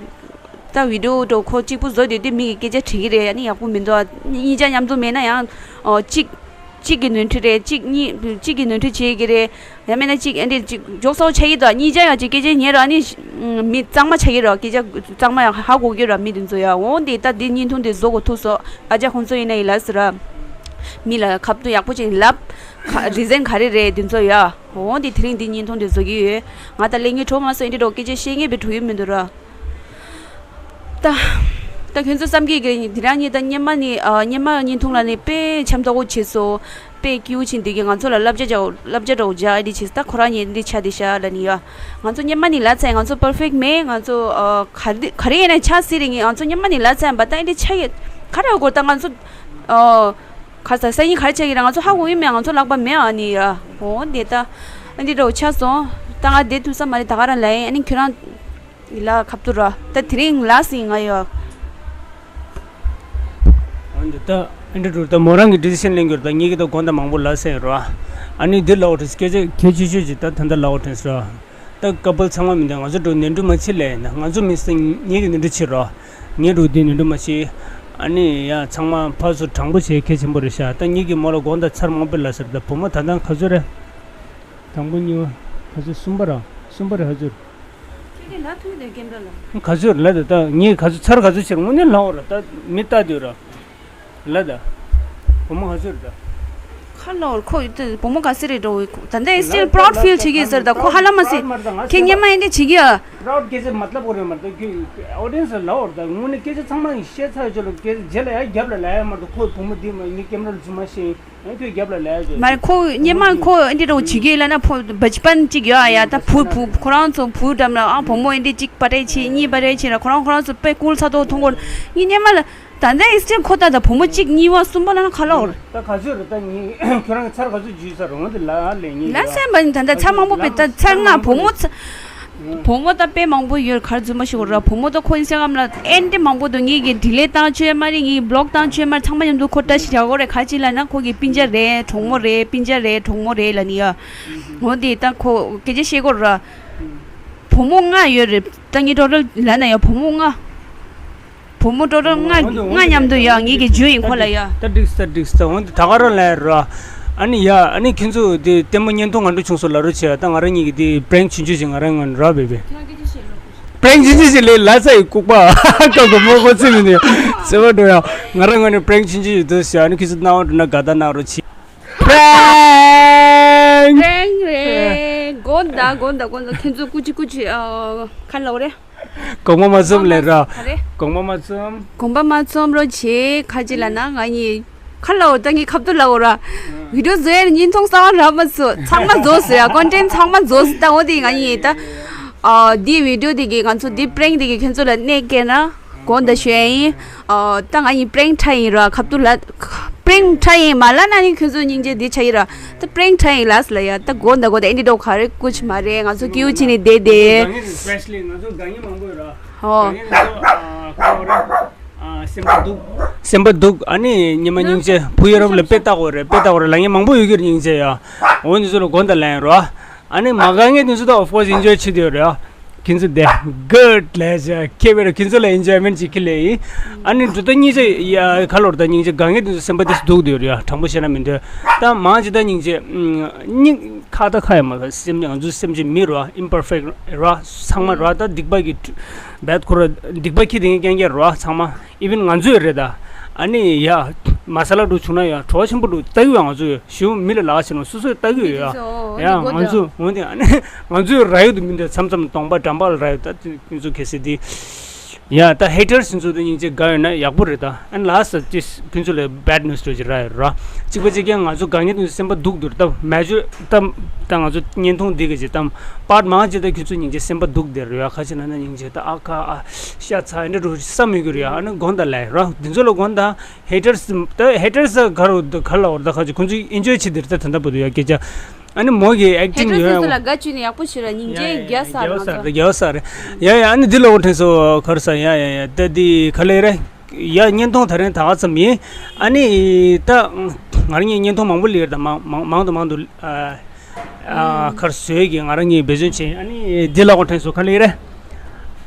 ད་བི་ཌི་ཡོ་འགྲོ་ཁོ་གཅིག་པུ་བཟོ་དུས་དེ་མི་གི་སྐད་ཆ་དྲི་གི་རེད། ཨ་ནི་ཡག་པོ་མི་འདུག་ཨ་གཉིས་ཆ་མཉམ་དུ་མེད་ན་ཡང་ཨོ་གཅིག་གཅིག་གི་ནོར་འཁྲུལ་རེད། གཅིག་གཉིས་གཅིག་གི་ནོར་འཁྲུལ་བྱེད་ཀྱི་རེད། ཡང་མེད་ན་གཅིག་ཨ་འདྲས་གཅིག་འཇོག་ཚ་བོ་ཆགས་ཀྱི་འདུག་གཉིས་ཆ་ཡང་གཅིག་སྐད་ཆ་ཉན་རོགས། ཨ་ནི་མི་གཙང་མ་ཆགས་ཀྱི་རོགས། སྐད་ཆ་གཙང་མ་ཡང་ཧ་གོ་གི་རོགས་མི་དེ་ཚོ་ཡང་འོང་དེ་ད་དེ་བརྙན་ཐུང་དེ་བཟོ་དགོས་ཐུག་སོང་། ཨ་ཅག་ཁོང་ཚོ་ཡིན་ན་ཡིན་ལ་ཟེར་ར། མི་ལ་ཁ་ཐུག་ཡག་པོ་ཅིག་ལབ། རི་ཛན་ག་རེ་རེད་དེ་ཚོ་ཡ། འོང་དེ་དེ་རིང་དེ་བརྙན་ཐུང་དེ་བཟོ་གི་ཡོད། ང་ད་ལས་ངན་གྲོགས་མ་སོང་ཨ་འདྲས་རོགས་སྐད་ཆ་བཤད་ངེས་པའི་གྲོགས་ཡོད་མི་འདུག་ར། ད། ད་ཁྱོད་ཚོ་བསམ་གྱི་གི་དེ་རང་ཉིད་ད་སྙེ་མ་ནི་ཨ་སྙེ་མ་བརྙན་ཐུང་ལ་ནི་དཔེ་འཆམ་ཐོག་པོ་བྱེད་སོ། དཔེ་སྐྱིད་པོ་ཕྱིན་འདི་གི་ང་ཚོ་ལ་བསླབ་བྱ་བྱ་བསླབ་བྱ་འདྲ་བོ་བྱ་ཨ་འདི་བྱེད་ད་ཁོ་རང་ཉིད་འདི་ཆ་འདི་ཤ་ལ་ནི་ཡ། ང་ཚོ་སྙེ་མ་ནི་ལ་ཚད་ང་ཚོ་པར་ཕེག་མེད། ང་ཚོ་ཨ་ག་རེ་ག་རེ་ཡིན་ན་ཆ་སྲིད་རེད། ང་ཚོ་སྙེ་མ་ནི་ལ་ཚད་པ་ད་ཨ་འདི་ཆ་ཡི་ག་རེ་གོ་ད་ང་ཚོ་ཨ་ག་ས་ས་ཡིན་ག་རེ་ཆ་གི་ར་ང་ཚོ་ཧ་གོ་ཡི་མེད། ང་ཚོ་ལག་པ་མེད་ཨ་ནི་ཡ། འོ་འདི་ད་ཨ་འདི་འདྲ་བོ་ཆ་སོང་། ད་ང་བསྡད་ཐུབ་ས་མ་རེད། ད་ག་རང་ལ་ཡིན། ཨ་ནི་ཁྱོད་རང་ལ་ཁ་ཐུག་ར། ད་དེ་རིང་ལ་སི་ང་ཡོད། འོན་ཏེ་ད་ཨེ་འདྲ་འགྲོ་ད་མོ་རང་གི་ཌི་སི་ཤན་ལེན་རྒྱུར་ད་ངེད་ཀྱི་ད་དགོངས་དག་མང་པོ་ལ་སེ་ར། ཨ་ནི་འདི་ལའོ་ཏྲེས་སྐད་ཆ་གལ་ཆེ་ཤོས་ཅིག་ད་ད་ལྟ་ལའོ་ཏྲེས་ར། ད་ཀ་པལ་ཚང་མ་མི་འདུག་ང་ཚོ་འགྲོ་ནན་ཏུ་མ་ཆེ་ལེ་ན་ང་ཚོ་མི་སེ་ངེད་ཀྱི་ནན་ཏུ་ཆེ་ར། ངེད་འགྲོ་འདི་ནན་ཏུ་མ་ཆེ། ཨ་ནི་ཡ་ཚང་མ་ཕར་ཚུར་དྲང་པོ་བྱེད་གལ་ཆེན་པོ་རེད་ཤག་ད་ངེད་ཀྱི་མོ་ལ་དགོངས་དག་ཚར་མང་པོ་ལ་ཟེར་ད་བུ་མོ་ད་ལྟ་ག་ཚོད་རེད། དང་པོ་གཉིས་པ་ག་ཚོད་གསུམ་པ་ར་གསུམ་པ་རེད་ཧ་ཚོད། ཁྱེད་ཀྱིས་ལབ་ཐུབ་དེ་སྐད་འགྲོ་ལ། ག་ཚོད་ལབ་དེ་ད་ངས་ག་ཚོད་ཚར་ག་ཚོད་ཕྱིར་དངོས་གནས་ལབ་འོ་ར་ད་མི་ལྟ་དུས་ར། ལབ་ད། བུ་མོ་ག་ཚོད་རེད་ད། ཁ་ལོར་ཁོ་ཡི་ཏི་བུ་མོ་ག་སེ་རེད་འགྲོ་ད་ལྟ་ཨེ་སི་ཊི་ལ་པ་རའུ་ཌི་ཕི་ལ་བྱེད་ཀྱི་ཟེར་ད་ཁོ་ཧ་ལམ་མ་སེ་ཁྱེད་སྙེ་མ་ཨེ་འདྲ་བྱེད་ཀྱི་ཨ། པ་རའུ་ཌི་ག་ཚོད་མ་ལབ་དགོས་རེད་མ་རེད་ད་ཁྱོད་ཨོ་ཌི་ཡན་སི་ལབ་འོ་ར་ད་དངོས་གནས་སྐད་ཆ་ཚང་མ་ཡིན་བཤད་ཚར་ཆོག་ལ་སྐད་ཆ་རྗེས་ལ་ཡ་རྒྱབ་ལ་ལབ་ཡ་མ་རེད་ད་ཁོ་བུ་མོ་འདི་མ་ངས་ཀེམ་ར་ལ་ཚུར་མ་ཤེས། ཨེ་ཁྱོད་རྒྱབ་ལ་ལས་ཡོད། མ་རེད་ཁོ་སྙེ་མ་ཁོ་ཨེ་འདྲ་རོ་བྱེད་ཀྱི་ལ་ན་ཕོ་བ་ཅི་པན་ཅིག་ཡོད་ཨ་ཡ་ད་བུ་བུ་ཁོ་རང་ཚོ་བུ་འགྲམ་ལ་ཨ་བུ་མོ་ཨེ་འདྲ་ཅིག་པ་ཏྲེ་ཆེ་གཉིས་པ་ཏྲེ་ཆེ་ར་ཁོ་རང་ཁོ་རང་ཚོ་དཔེ་ཀུལ་ཚ་ཏོག་མཐོང་གོ་ངའི་སྙེ་མ་ལ་ད་ལྟ་ཨེ་སི་ཁོ་ད་ད་བུ་མོ་གཅིག་གཉིས་པ་གསུམ་པ་ལ་ན་ཁ་ལོར། ད་ག་ཚོད་རེད་ད་ངས་ཁྱོད་རང་གི་ཚར་ག་ཚོད་འཇུས་ཚར་རུང་དེ་ལ་ལས་ངས་ལ་སེམས་པ་ནི་ད་ལྟ་ཚར་མང་པོ་བས་ད་ཚར་ལྔ་བུ་མོ་ཚ། བུ་མོ་ད་དཔེ་མང་པོ་ཡོད་གར་རྫུན་མ་ཞིག་ར་བུ་མོ་ད་ཁོ་ཨིན་སི་ཊ་གྷ་རམ་ལ་ཨེ་འདྲ་མང་པོ་འདུག་ངེད་ཀྱི་ཌི་ལེ་བཏང་ཆོས་མ་རེད་ངེད་ཀྱི་བི་ལོག་བཏང་ཆོས་མ་རེད་ཚང་མ་མཉམ་དུ་ཁོ་བཀྲ་ཤིས་བྱ་དགོས་རེད་ག་ཅི་ལ་ན་ཁོ་གི་སྤུན་ཀྱག་རེད་གྲོགས་མོ་རེད་སྤུན་ཀྱག་རེད་གྲོགས་མོ་རེད་ལ་ནི་ཡ། འོ་དེ་ད་ཁོ་སྐད་ཆ་བཤད་དགོས་ར། བུ་མོ་ལྔ་ཡོད་རེད་ད་ངེད་ཊོ་ཊལ་ལ་ན་ཡ་བུ་མོ་ལྔ། བུ་མོ་ཊོ་ཊལ་ལྔ་ལྔ་མཉམ་དུ་ཡ་ངེད་ཀྱི་ཇུ་ཡིན་ཁོ་ལ་ཡ། ད་འགྲིག་ས་འགྲིག་ས་འོན་ཏེ་ད་ག་རང་ལ་ཡ་ར། ཨ་ནི་ཡ་ཨ་ནི་ཁྱེད་ཚོ་དེ་ལྟད་མོ་བརྙན་ཐུང་ང་འགྲོ་བྱུང་སོང་ལ་རོ་ཆེ་ད་ང་རང་གཉིས་ཀྱི་དེ་པྲེང་ཆུང་ཆུང་ཞིག་ང་རང་ངོས་ནས་ར་བེ་བེ། པྲེང་ཆུང་ཆུང་ཞིག་ལས་ལ་ཚ་ཡི་ལྐུགས་པ་ཀ་གོ་མོ་གོ་ཚི་མི་ནི་ཟེར་བ་འགྲོ་ཡ་ང་རང་ངོས་ནས་པྲེང་ཆུང་ཆུང་ཞིག་འདུག་ཟེར་ཨ་ནི་ཁྱེད་ཚོ་སྣང་བ་འགྲོ་ན་དགའ་ད་གནང་རོགས་གྱིས། པྲེང་། པྲེང་རེད། དགོངས་དག་དགོངས་དག་དགོངས་དག་ཁྱེད་ཚོ་ཀུ་ཅི་ཀུ་ཅི་ཨ་ཁ་ལོ་རེད། དགོངས་པ་མ་ཚོམ་ལས་ར། ག་རེ། དགོངས་པ་མ་ཚོམ། དགོངས་པ་མ་ཚོམ་རོགས་བྱེད་ཁ་ཅིག་ལ་ན་ང་གཉིས་ཁ་ལོ་ད་ངའི་ཁ་ཐུག་ལ་འོ་ར། བི་ཌི་ཡོ་བཟོ་ཡ་བརྙན་ཐུང་གསར་པ་རག་མ་སོང་ཚང་མ་རྫོགས་སོང་ཡ་ཀོན་ཊེན་ཚང་མ་རྫོགས་སོང་ད་འོ་དེ་ང་གཉིས་ད། ཨ་འདི་བི་ཌི་ཡོ་དེ་གི་ང་ཚོ་འདི་པྲེང་དེ་གི་ཁྱེད་ཚོ་ལ་གནས་སྐྱེལ་ན། དགོངས་དག་ཞུ་ཡ་ཡིན། ཨོ། ད་ང་ཡིན་པྲེང་ཁྲ་ཡིན་ར་ཁབ་ཏུ་ལ། པྲེང་ཁྲ་ཡིན་མ་ལ་ན་ནི་ཁྱོད་ཚོ་སྙིང་རྗེ་འདི་ཆ་ཡིན་ར། ད་པྲེང་ཁྲ་ཡིན་ལ་སི་ལ་ཡ་ད་དགོངས་དག་དགོངས་དག་ཨེ་འདི་འདྲ་ག་རེ་ཀུ་ཅི་མ་རེད་ང་ཚོ་སྐྱིད་པོ་བྱས་ནས་བསྡད་དེ། ང་ཚོ་སི་པེ་ཤ་ལི་ང་ཚོ་དགའ་ངེས་མང་པོ་ཡོད་ར། ཨོ། དགའ་ངེས་ང་ཚོ་ཨ་ག་རེ་ཨ་སེམས་པ་སྡུག་སེམས་པ་སྡུག་ཨ་ནི་ཉི་མ་སྙིང་རྗེ་བུ་ཡ་རབས་ལ་དཔེ་ལྟ་དགོས་རེད་དཔེ་ལྟ་དགོས་རེད་ལ་ངས་མང་པོ་ཡོད་ཀྱི་རེད་སྙིང་རྗེ་ཡ། འོ་འདི་ཚོ་ལ་དགོངས་དག་ལ་ཡིན་ར། ཨ་ནི་མ་དགའ་མཁན་དེ་ཚོ་ད་of course enjoy བྱེད་དུ་ཡོད་རེད་ཨ། ཁྱེད་ཚོ་དེ་good ལས་བྱ་ཁྱེད་བེར་ཁྱེད་ཚོ་ལ་enjoyment བྱེད་ཁྱེད་ལས་ཡིན། ཨ་ནི་འགྲོ་ད་སྙིང་རྗེ་ཡ་ཁ་ལོར་ད་སྙིང་རྗེ་དགའ་མཁན་དེ་ཚོ་སེམས་པ་དེ་སྡུག་དུ་ཡོད་རེད་ཨ་དྲང་པོ་བཤད་ན་མི་འདོད། ད་མང་ཆེ་ད་སྙིང་རྗེ་སྙིང་ཁ་ད་ཁ་ཡ་མ་ཁ་སེམས་ང་ཚོ་སེམས་ཅན་མི་རེད་ཨ་imperfect རེད་ཨ་ཚང་མ་རེད་ཨ་ད་སྡིག་པ་གི་བད་ཁོ་ར་སྡིག་པ་ཁྱེད་དེ་ངས་རྐྱང་རྐྱང་རེད་ཨ་ཚང་མ། Even ང་ཚོས་རེད་ད། ཨ་ནི་ཡ། མ་ས་ལ་འགྲོ་བྱུང་ན་ཡ་བྲོ་བ་ཆེན་པོ་འགྲོ་ལྟ་གི་ཡོད་ང་ཚོས་ཞུ་མི་ལ་ལག་བྱེད་ནོ་སོ་སོས་ལྟ་གི་ཡོད་ཡ། ཡ་ང་ཚོ་འོན་ཏེ་ཨ་ནི་ང་ཚོས་ར་ཡོད་དུ་མི་འདོད་མཚམས་མཚམས་གདོང་པ་འགྲམ་པ་ལ་ར་ཡོད་ད་ཁྱེད་ཚོ་གལ་སྲིད་དེ། ཡ་ད་ཧེ་ཊར་སི་ཚོ་དེ་སྙིང་རྗེ་དགའ་ཡོད་ན་ཡག་པོ་རེད། ད་ཨན་ལ་སི་ཊི་ཅིག་ཁྱོད་ཚོ་ལ་བེཌ་ནིའུ་སི་འདྲ་ཅིག་རག་ཡོད་ར། གཅིག་པ་གཅིག་རྐྱང་ང་ཚོ་དགའ་ཉེ་དུ་སེམས་པ་སྡུག་འདུག་ད་མེ་ཇོ་ད་ད་ང་ཚོ་བརྙན་ཐུང་འདི་ག་ཅིག་ད་པར་མང་ཅིག་ད་ཁྱོད་ཚོ་སྙིང་རྗེ་སེམས་པ་སྡུག་དེ་རེད་ཡ། ཁ་ཅིག་ན་ན་སྙིང་རྗེ་ད་ཨ་ཁ་ཨ་ཤ་ཚ་ཨེ་འདྲ་རུ་ས་མི་གི་རེད་ཡ། ཨ་ན་དགོན་ད་ལས་ར་འདི་ཚོ་ལ་དགོན་ད་ཧེ་ཊར་སི་ད་ཧེ་ཊར་སི་ག་རུ་ག་ལ་བར་ད་ཁ་ཅིག་ཁོང་ཚོ་ཨེན་ཇོའི་བྱེད་དེ་རེད། ད་ད་ད་པོ་དུ་ཡ་སྐད་ཆ། ཨ་ནི་མོ་གི་ཨེག་ཊིང་ཡོད་ཡ། ཧེ་ཊར་སི་ཚོ་ལ་དགའ་བཅུག་ནས་ཡག་པོ་བྱོས་ར། སྙིང་རྗེ་རྒྱལ་ས་རྒྱལ་ས་རེད། ཡ་ཡ་ཨ་ནི་འདི་ལ་འོ་དྲན་སོ་ཁར་ས་ཡ་ཡ་ཡ་ད་འདི་ག་ལེ་རེད། ཡ་བརྙན་ཐུང་ད་རིང་ད་ག་ཙམ་ཡིན། ཨ་ནི་ད་ང་རང་ཉིད་བརྙན་ཐུང་མང་པོ་ལེར་ད་མང་མང་མང་དུ་མང་དུ་ཨ་ཨ་ཁར་བཟོས་གི་ང་རང་ཉིད་འབད་བརྩོན་བྱེད། ཨ་ནི་འདི་ལ་འོ་དྲན་སོ་ག་ལེ་རེད།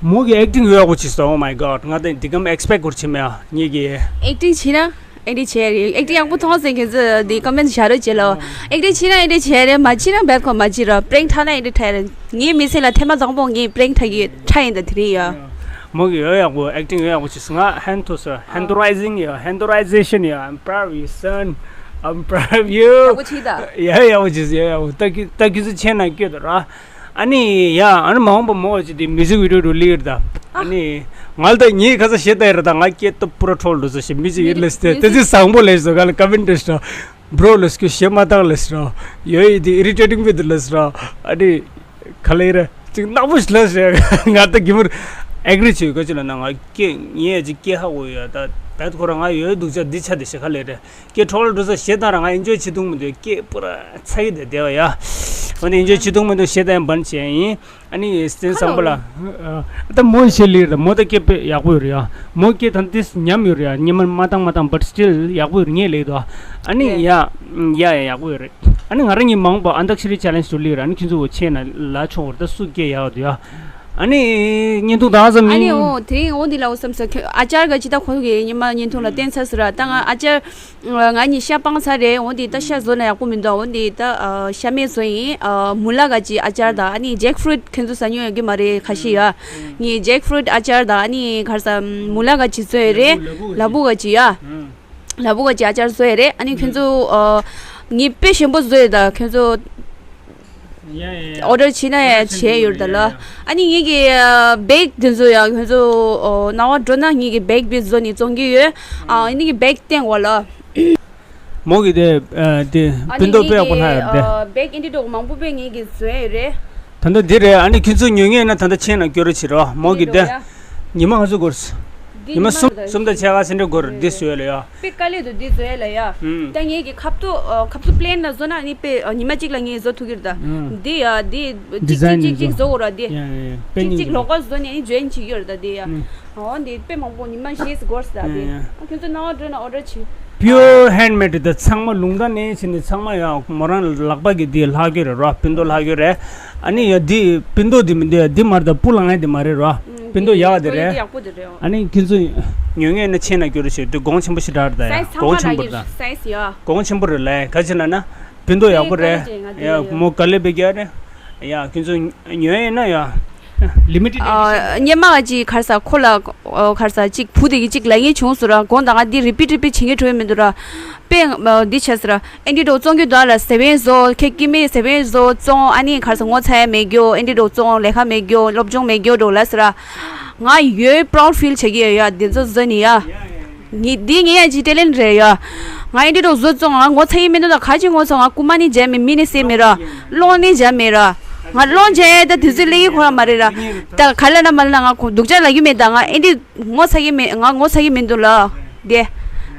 མོ་གི་ཨེག་ཊིང་ཡོད་ཡག་པོ་བྱས་སོ། Oh my god ང་ད་འདི་གམ་ཨེག་སི་པེག་གུར་བྱེད་མེད་ཨ་ཉིད་ཀྱི། ཨེག་ཊིང་བྱེད་ན། ཨེ་འདྲ་བྱས་རེད། ཨེག་ཊིང་ཡག་པོ་མཐོང་སེ་ཁྱེད་ཚོ་འདི་ཀོ་མེན་ཊི་བཞག་རོགས་བྱེད་ལོ། ཨེག་ཊིང་བྱེད་ན་ཨེ་འདྲ་བྱས་རེད། མ་བྱེད་ན་བེད་ཁོ་མ་བྱེད་རོགས། པྲེང་ཁྲ་ན་ཨེ་འདྲ་ཁྲ་རེད། ངའི་མི་ཚེ་ལ་ཐེངས་མ་དང་པོ་ངས་པྲེང་ཁྲ་གི་ཁྲ་ཡིན་ད་དེ་རིང་ཡ། མོ་གི་ཡོད་ཡག་པོ་ཨེག་ཊིང་ཡོད་ཡག་པོ་བྱས་ང་ཧན་ཐོ་སོ་ཧན་ཐོ་རའི་ཟིང་ཡ་ཧན་ཐོ་རའི་ཟེ་ཤན་ཡ། I'm proud of you son, I'm proud of you ཡག་པོ་བྱས་ད། ཡ་ཡག་པོ་བྱས་ཡ་ཡག་པོ་ད་ཁྱི་ད་ཁྱི་ཚོ་ཆེན་ན་སྐྱོད་དོ་ར། ཨ་ནི་ཡ་ཨ་ནི་མ་འོངས་པ་མོ་ཅི་དེ་མིའུ་ཟིག་བི་ཌི་ཡོ་རུ་ལིར་ད། ཨ་ནི་ང་ལ་ད་ངའི་ཁ་ས་ཞེ་ད་ཡར་ད་ང་སྐད་ཏོ་པུ་ར་ཁྲོལ་འགྲོ་ས་ཞེ་མི་ཅི་ཡིན་ལས་སྟེ་དེ་ཚི་བཟང་པོ་ལས་སོ་ག་ལ་ཀ་མེན་ཊི་ལས་ར་བྷི་རོ་ལས་སྐྱོ་ཞེ་མ་ཏང་ལས་ར་ཡོད་ཡི་དེ་ཨི་རི་ཊེ་ཊིང་བི་དུ་ལས་ར། ཨ་ནི་ག་ལེ་ར་ཅིག་ནག་པོ་ཞིག་ལས་ར་ང་ད་གི་མུར་ཨེག་རི་བྱེད་ག་ཅི་ལ་ན་ང་སྐད་ངའི་ཅིག་སྐད་ཧ་གོ་ཡོད་ད་བད་ཁོ་ར་ང་ཡོད་སྡུག་ཅག་འདི་ཆ་དེ་ཞེ་ག་ལེ་ར། སྐད་ཁྲོག་ལ་འགྲོ་ས་ཞེ་དང་ར་ང་ཨེན་ཇོའི་བྱེད་ཐུབ་མི་འདུག་སྐད་པུ་ར་ཚ་གི་དེ་བདེ་བ་ཡ། འོ་ནི་ཨེན་ཇོའི་བྱེད་ཐུབ་མི་འདུག་ཞེ་དང་བན་བྱས་ཡིན། ཨ་ནི་སྟན་བཟང་པོ་ལ་ད་མོ་ཞེ་ལིར་ད་མོ་ད་སྐད་དཔེ་ཡག་པོ་ཡོད་རེད་ཡ། མོ་སྐད་ད་ཏིས་ཉམས་ཡོད་རེད་ཡ། ཉི་མ་མ་བཏང་མ་བཏང་but still ཡག་པོ་ཡོད་རེད་ངས་ལེགས་འདུག་ཨ་ནི་ཡ་ཡ་ཡ་ཡག་པོ་ཡོད་རེད། ཨ་ནི་ང་རང་ཉིད་མ་འོངས་པ་ཨན་ཏག་ཤི་རི་ཆེ་ལེན་ཇི་དུ་ལིར་ཨ་ནི་ཁྱེད་ཚོ་བོ་ཆེ་ན་ལ་ཆོག་བར་ད་སུ་སྐད་ཡག་འདུག་ཡ། ཨ་ནི་བརྙན་ཐུང་ད་ག་ཙམ་ཨ་ནི་ཡིན། འོ་དེ་རིང་འོ་འདི་ལ་འོ་བསམ་ས་ཁྱོད་ཨ་ཅར་ག་ཅི་ད་ཁོང་གི་ཉི་མ་བརྙན་ཐུང་ལ་བསྟན་ཚར་སོང་ར། ད་ང་ཨ་ཅར་ང་གཉིས་ཤ་སྤངས་ཚར་རེད། འོ་འདི་ད་ཤ་བཟོ་ན་ཡག་པོ་མི་འདུག་འོ་འདི་ད་ཤ་མེད་བཟོ་ཡིན། མུ་ལ་ག་ཅི་ཨ་ཅར་དང་ཨ་ནི་ཇེག་ཕུ་རུཊ་ཁྱོད་ཚོ་ཟ་མྱོང་ཡོད་ཀྱི་མ་རེད་ཁ་ཤས་ཡ། ངས་ཇེག་ཕུ་རུཊ་ཨ་ཅར་དང་ཨ་ནི་ག་རེ་ཟ་མུ་ལ་ག་ཅི་བཟོས་ཡོད་རེད། ལ་ཕུག་ག་ཅི་ཡ། ལ་ཕུག་ག་ཅི་ཨ་ཅར་བཟོས་ཡོད་རེད། ཨ་ནི་ཁྱོད་ཚོ་ངས་དཔེ་ཞིམ་པོ་བཟོས་ཡོད་ད་ཁྱོད་ཚོ། ཡ་ཡ་ཡ། ཨོ་ཌར་བྱས་ན་ཡ་བྱས་ཡོད་ད་ལ། ཨ་ནི་ངེད་ཀྱི་བེག་དེ་ཚོ་ཡ་ཁྱོད་ཚོ་ནང་བ་འགྲོ་ན་ངེད་ཀྱི་བེག་བི་བཟོ་ནི་བཙོང་གི་ཡོད། ཨ་ནི་ངེད་ཀྱི་བེག་སྟེང་བ་ལ། མོ་གི་དེ་དེ་ཨ་ནི་པིན་ཏོ་དཔེ་ཡག་པོ་ལྷག་ཡོད་དེ། བེག་ཨིན་ཏི་ཏོག་མང་པོ་པས་ངེད་ཀྱི་བཟོས་ཡོད་རེད། ད་ལྟ་འདི་རེད། ཨ་ནི་ཁྱོད་ཚོ་ཉོ་ངེས་ན་ད་ལྟ་ཆེན་ན་སྐྱོ་རོ་བྱེད་རོགས་མོ་གི་དེ། ཉི་མ་ང་ཚོ་སྒོར། འདི་ཉི་མ་གསུམ་གསུམ་དང་ཕྱེད་ཀ་ཟིན་འདྲ་སྒོར་འདི་བཟོས་ལ་ཡ། དཔེ་དཀའ་ལས་འདུག་འདི་བཟོས་ལ་ཡ། ད་ངེད་ཀྱི་ཁབ་ཏོ་ཁབ་ཏོ་པི་ལེན་ལ་བཟོ་ན་ནི་དཔེ་ཉི་མ་གཅིག་ལ་ངས་བཟོ་ཐུབ་ཀྱི་རེད་ད། འདི་ཡ་འདི་གཅིག་གཅིག་གཅིག་གཅིག་བཟོ་དགོས་ར་འདི། ཡ་ཡ་ཡ་དཔེ་གཅིག་གཉིས་གཅིག་ལོགས་ཀ་བཟོ་ནས་ནི་འཇོན་བྱེད་ཀྱི་ཡོད་རེད་ད་འདི་ཡ། འོ་འདི་དཔེ་མང་པོ་ཉི་མ་བཞི་སྒོར་ཟ་འདི། ཁྱོད་ཚོ་སྣང་བ་འགྲོ་ན་ཨོ་ཌར་བྱེད། Pure handmade དེ་ཚང་མ་ལུང་ད་ནས་ཕྱིན་ནས་ཚང་མ་ཡང་མོ་རང་ལག་པ་གི་དེ་ལྷག་རྒྱུ་རེད་རོ། པིན་ཏོ་ལྷག་རྒྱུ་རེད། ཨ་ནི་ཡ་དེ་པིན་ཏོ་དེ་མི་འདུག་ཡ་དེ་མར་ད་སྤུ་ལངས་ཡ་དེ་མ་རེད་རོ། པིན་ཏོ་ཡག་དེ་རེད། ཡག་པོ་དེ་རེད། ཨ་ནི་ཁྱེད་ཚོ་ཉོ་ངེས་ན་ཆེན་ན་སྐྱོ་རེ་བྱེད་དུས་གོང་ཆེན་པོ་ཞིག་རག་རེད་ད་ཡ། གོང་ཆེན་པོ་རེད་ད། སའི་ཛི་ཡ། གོང་ཆེན་པོ་རེད་ལ་ག་ཅི་ལ་ན་པིན་ཏོ་ཡག་པོ་རེད། ཡ་མོ་ག་ལེ་བེ་རྒྱ་རེད། ཡ་ཁྱེད་ཚོ་ཉོ་ཡས་ན་ཡ། ལི་མི་ཊེཌ་ཨ་ཨེ་ཌི་ཤན། སྙེ་མ་ག་ཅིག་ག་རེ་ཟ་ཁོ་ལ་ཨ་ག་རེ་ཟ་ཅིག་བུ་དེ་གི་ཅིག་ལ་ངེས་བྱུང་སོང་ར། དགོང་དག་ང་འདི་རི་པིཊ་རི་པིཊ་བྱེད་ངེས་འགྲོ་ཡི་མི་འདུག་ར། དཔེ་ཨ་འདི་བྱས་སོང་ར། ཨེ་འདི་འགྲོ་བཙོང་རྒྱུ་དག་ལ་ཟེ་བན་བཟོ་ཁྱེད་ཀྱི་མི་ཟེ་བན་བཟོ་བཙོང་ཨ་ནི་ག་རེ་ཟ་ངོ་ཚ་ཡ་མེད་རྒྱུ་ཨེ་འདི་འགྲོ་བཙོང་ལས་ཀ་མེད་རྒྱུ་སློབ་སྦྱོང་མེད་རྒྱུ་འགྲོ་ལ་ཟེར་ར། ང་ཡོད་པ་རའུཌ་ཕིལ་བྱེད་ཀྱི་ཡོད་ཡ་འདི་ཚོ་བཟོ་ནི་ཡ། ངས་འདི་ངས་ཡང་ཅིག་ཊེ་ལེན་ཊ་རེད་ཡ། ང་ཨེ་འདྲ་འགྲོ་བཟོ་བཙོང་ང་ངོ་ཚ་གི་མི་འདུག་ད་ག་ཅི་ངོ་ཚ་ང་རྐུ་མ་ནི་བྱས་མེད་མི་ནི་བསད་མེད་ར། སློང་ནི་བྱས་མེད་ར། ང་སློང་བྱས་ད་དུས་ཚོད་སླེབས་ཀྱི་ཁོ་ར་མ་རེད་ར། ད་ག་ལ་ན་མ་ལ་ན་ང་ཁོ་སྡུག་ཅག་ལབ་ཀྱི་མེད་ད་ང་ཨེ་འདྲ་ངོ་ཚ་གི་མེད་ང་ངོ་ཚ་གི་མི་འདུག་ལ། དེ་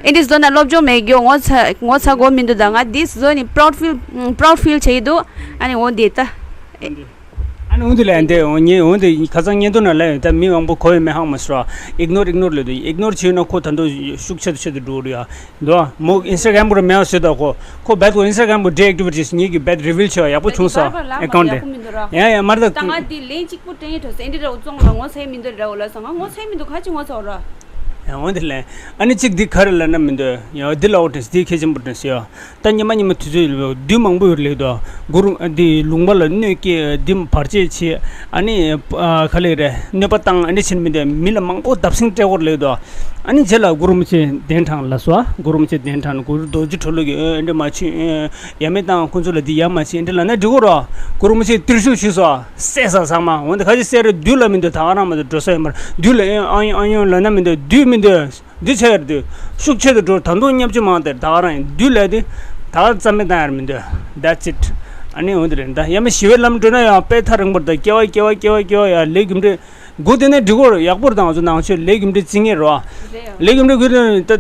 ཨེ་འདྲ་བཟོ་ན་སློབ་སྦྱོང་མེད་རྒྱུ་ངོ་ཚ་ངོ་ཚ་དགོས་མི་འདུག་ད་ང་འདི་བཟོ་ནི་པ་རའུཌ་ཕིལ་པ་རའུཌ་ཕིལ་བྱེད་ཀྱི་འདུག་ཨ་ནི་འོ་འདི་ད། ཨ་ནི་འོན་ཏེ་ལས་འདི་འོ་ཉེ་འོན་ཏེ་ཁ་སང་བརྙན་ཐུང་ནང་ལས་ད་མི་མང་པོ་གོ་ཡོད་མེད་ཧང་མ་སུ་ར། ཨིག་ནོར་ཨིག་ནོར་ལས་དུ་ཨིག་ནོར་བྱས་ན་ཁོ་ད་དུང་ཤུགས་ཆེ་དུ་ཆེ་དུ་འགྲོ་རུ་ཡ། འདུག་མོ་ཨིན་སི་ཊ་གྷ་རམ་པུ་ར་མེད་བ་ཟེར་ད་ཁོ་ཁོ་བད་ཁོ་ཨིན་སི་ཊ་གྷ་རམ་པུ་ཌི་ཨེག་ཊི་ཝི་ཊི་ངེད་ཀྱི་བད་རི་བིལ་བྱས་ཡག་པོ་བྱུང་ས་ཨེ་ཀའུན་ཊི་དེ། ཡ་ཡ་མར་ད་ད་ང་འདི་ལན་གཅིག་པུ་སྤྲད་ཡོད་ཐོག་སེ་འདི་འདྲ་བཙོང་ལ་ངོ་ཚ་མི་འདུག་འདྲ་བོ་ལ་ས་ང་ངོ་ཚ་མི་འདུག་ག་ཅི་ངོ་ཚ་བ་ར། འོན་ཏེ་ལན། ཨ་ནི་གཅིག་འདི་ག་རེ་ལབ་ན་མི་འདོད་ཡ། འདི་ལ་འོ་དྲན་འདི་གལ་ཆེན་པོ་དྲན་ཟེར་ཡ། ད་ཉི་མ་ཉི་མ་དུས་ཚོད་ཡོད་རེད། དུས་མང་པོ་ཡོད་རེད་ལེགས་དོ། གུ་རུ་འདི་ལུང་པ་ལ་གནོད་སྐྱེལ་འདི་བར་ཆད་བྱེད། ཨ་ནི་ག་ལེ་རེད། གནོད་པ་བཏང་། ཨ་ནི་ཕྱིན་མི་འདོད། མི་ལ་མང་པོ་བརྡབ་གསིག་སྤྲད་དགོས་རེད་ལེགས་དོ། ཨ་ནི་རྗེས་ལ་གུ་རུ་རིན་པོ་ཆེ་གདན་དྲངས་ལ་སོ། གུ་རུ་རིན་པོ་ཆེ་གདན་དྲངས། གུ་རུ་རྡོ་རྗེ་གྲོ་ལོད་ཀྱིས་ཨེ་འདྲ་མ་བྱེད། ཡ་མེད་བཏང་། ཁོ་ཚོ་ལ་འདི་ཡ་མ་བྱེད། ཨེ་འདྲ་ལབ་ན་འགྲིག་གོ་རོ། གུ་རུ་རིན་པོ་ཆེ་བརྟུལ་ཞུགས་ཞུས་སོ། བསད་ས་ཚང་མ། འོན་ཏེ་ཁ་ཅིག་བསད་རེད། བདུད་ལ་མི་འདོད། ད་ག་རང་མ་འདོད། འགྲོ་ས་ཡོད་མ་རེད། བདུད་ལ་ཨེ་ཨང་ཡོང་ཨང་ཡོང་ལབ་ན་མི་འདོད། བདུད་མི་འདོད། འདི་ཆ་ཡར་འདུས་ཤུགས་ཆེ་དུ་འགྲོ། ད་དུང་བརྙས་བཅོས་མང་སྟེ་ད་ག་རང་ཡིན། བདུད་ལས་དེ་ད་ག་རྩ་མེད་བཏང་ཡར་མི་འདོད། That's it. ཨ་ནི་འོན་ཏེ་རེད། ད་ཡ་མ་ཞི་བའི་ལམ་འགྲོ་ན་ཡང་དཔེ་ཐག་རིང་པོ་རེད། ད་སྐྱེ་བ་སྐྱེ་བ་སྐྱེ་བ་སྐྱེ་བ་ཡ་ལས་རྒྱུ་འབྲས་སྒོ་དེ་ནས་འགྲིག་གོ་རེད། ཡག་པོ་རེད། ད་ང་ཚོ་ནང་ཆོས་ལས་རྒྱུ་འབྲས་བརྩི་ངེས་རེད་བ། ལས་རྒྱུ་འབྲས་དགོས་དོན་ད་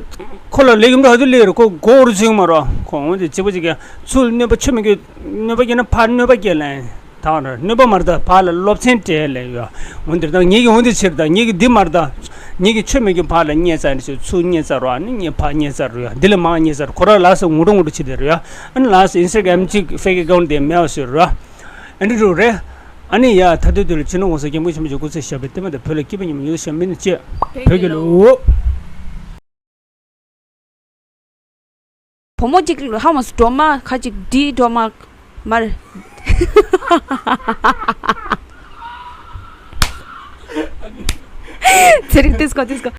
ཁོ་ལ་ལས་རྒྱུ་འབྲས་ཧ་ཅང་ལས་རེད། ཁོ་མགོ་བོར་བརྩི་གི་མ་རེད་བ། ཁོ་འོན་ཏེ་གཅིག་པ་གཅིག་ག་ཚུར་གནོད་པ་ཆོ་མི་དགོས། གནོད་པ་སྐྱེལ་ན་ཕར་གནོད་པ་སྐྱེལ་ལ་ཡིན། ད་ག་རང་གནོད་པ་མ་རེད། ད་ཕར་ལ་སློབ་ཚན་སྤྲད་ལེ་ཡོད། འོན་ཏེ་ད་ངེད་ཀྱི་འོན་ཏེ་ཕྱིར་ད་ངེད་ཀྱི་འདི་མ་རེད། ད་ངེད་ཀྱི་ཆོས་མེད་ཀྱི་ཕར་ལ་བརྙས་ཚར་ནས་ཚུར་བརྙས་ཚར་རོ། ཨ་ནི་ངེད་ཕར་བརྙས་ཚར་རོ་ཡ། འདི་ལས་མང་བརྙས་ཚར། ཁོ་རང་ལ་སོགས་ངུ་འགྲོ་ངུ་འགྲོ་བྱེད་དེ་རོ་ཡ། ཨ་ནི་ལ་སོགས་ཨིན་སི་ཊ་གྷ་རམ་གཅིག་ཕེ་ཀི་ཨེ་ཀའུན་ཊི་དེ་མེད་པ་བཟོས་རོ། ཨ་འདྲ་འགྲོ་རེད། ཨ་ནི་ཡ་ད་དུས་དུས་ལ་ཕྱི་ནང་གོང་ས་སྐྱབས་མགོན་ཆེན་པོ་མཆོག་སྐུ་ཚེ་ཞབས་པད་བརྟན་མ་དང་བོད་ལ་སྐྱིད་པ་ཉིན་མོ་ཡོད་ཤམ་མིན་ནི་བཅས་བོད་ཀྱི་ལུགས། བུ་མོ་གཅིག་ཧ་མ་སོང་། སྒྲོལ་མ་ཁ་ཅིག་འདྲིས། སྒྲོལ་མ་མར། ཚེ་རིང་ཏིས་ཀོ་ཏིས་ཀོ།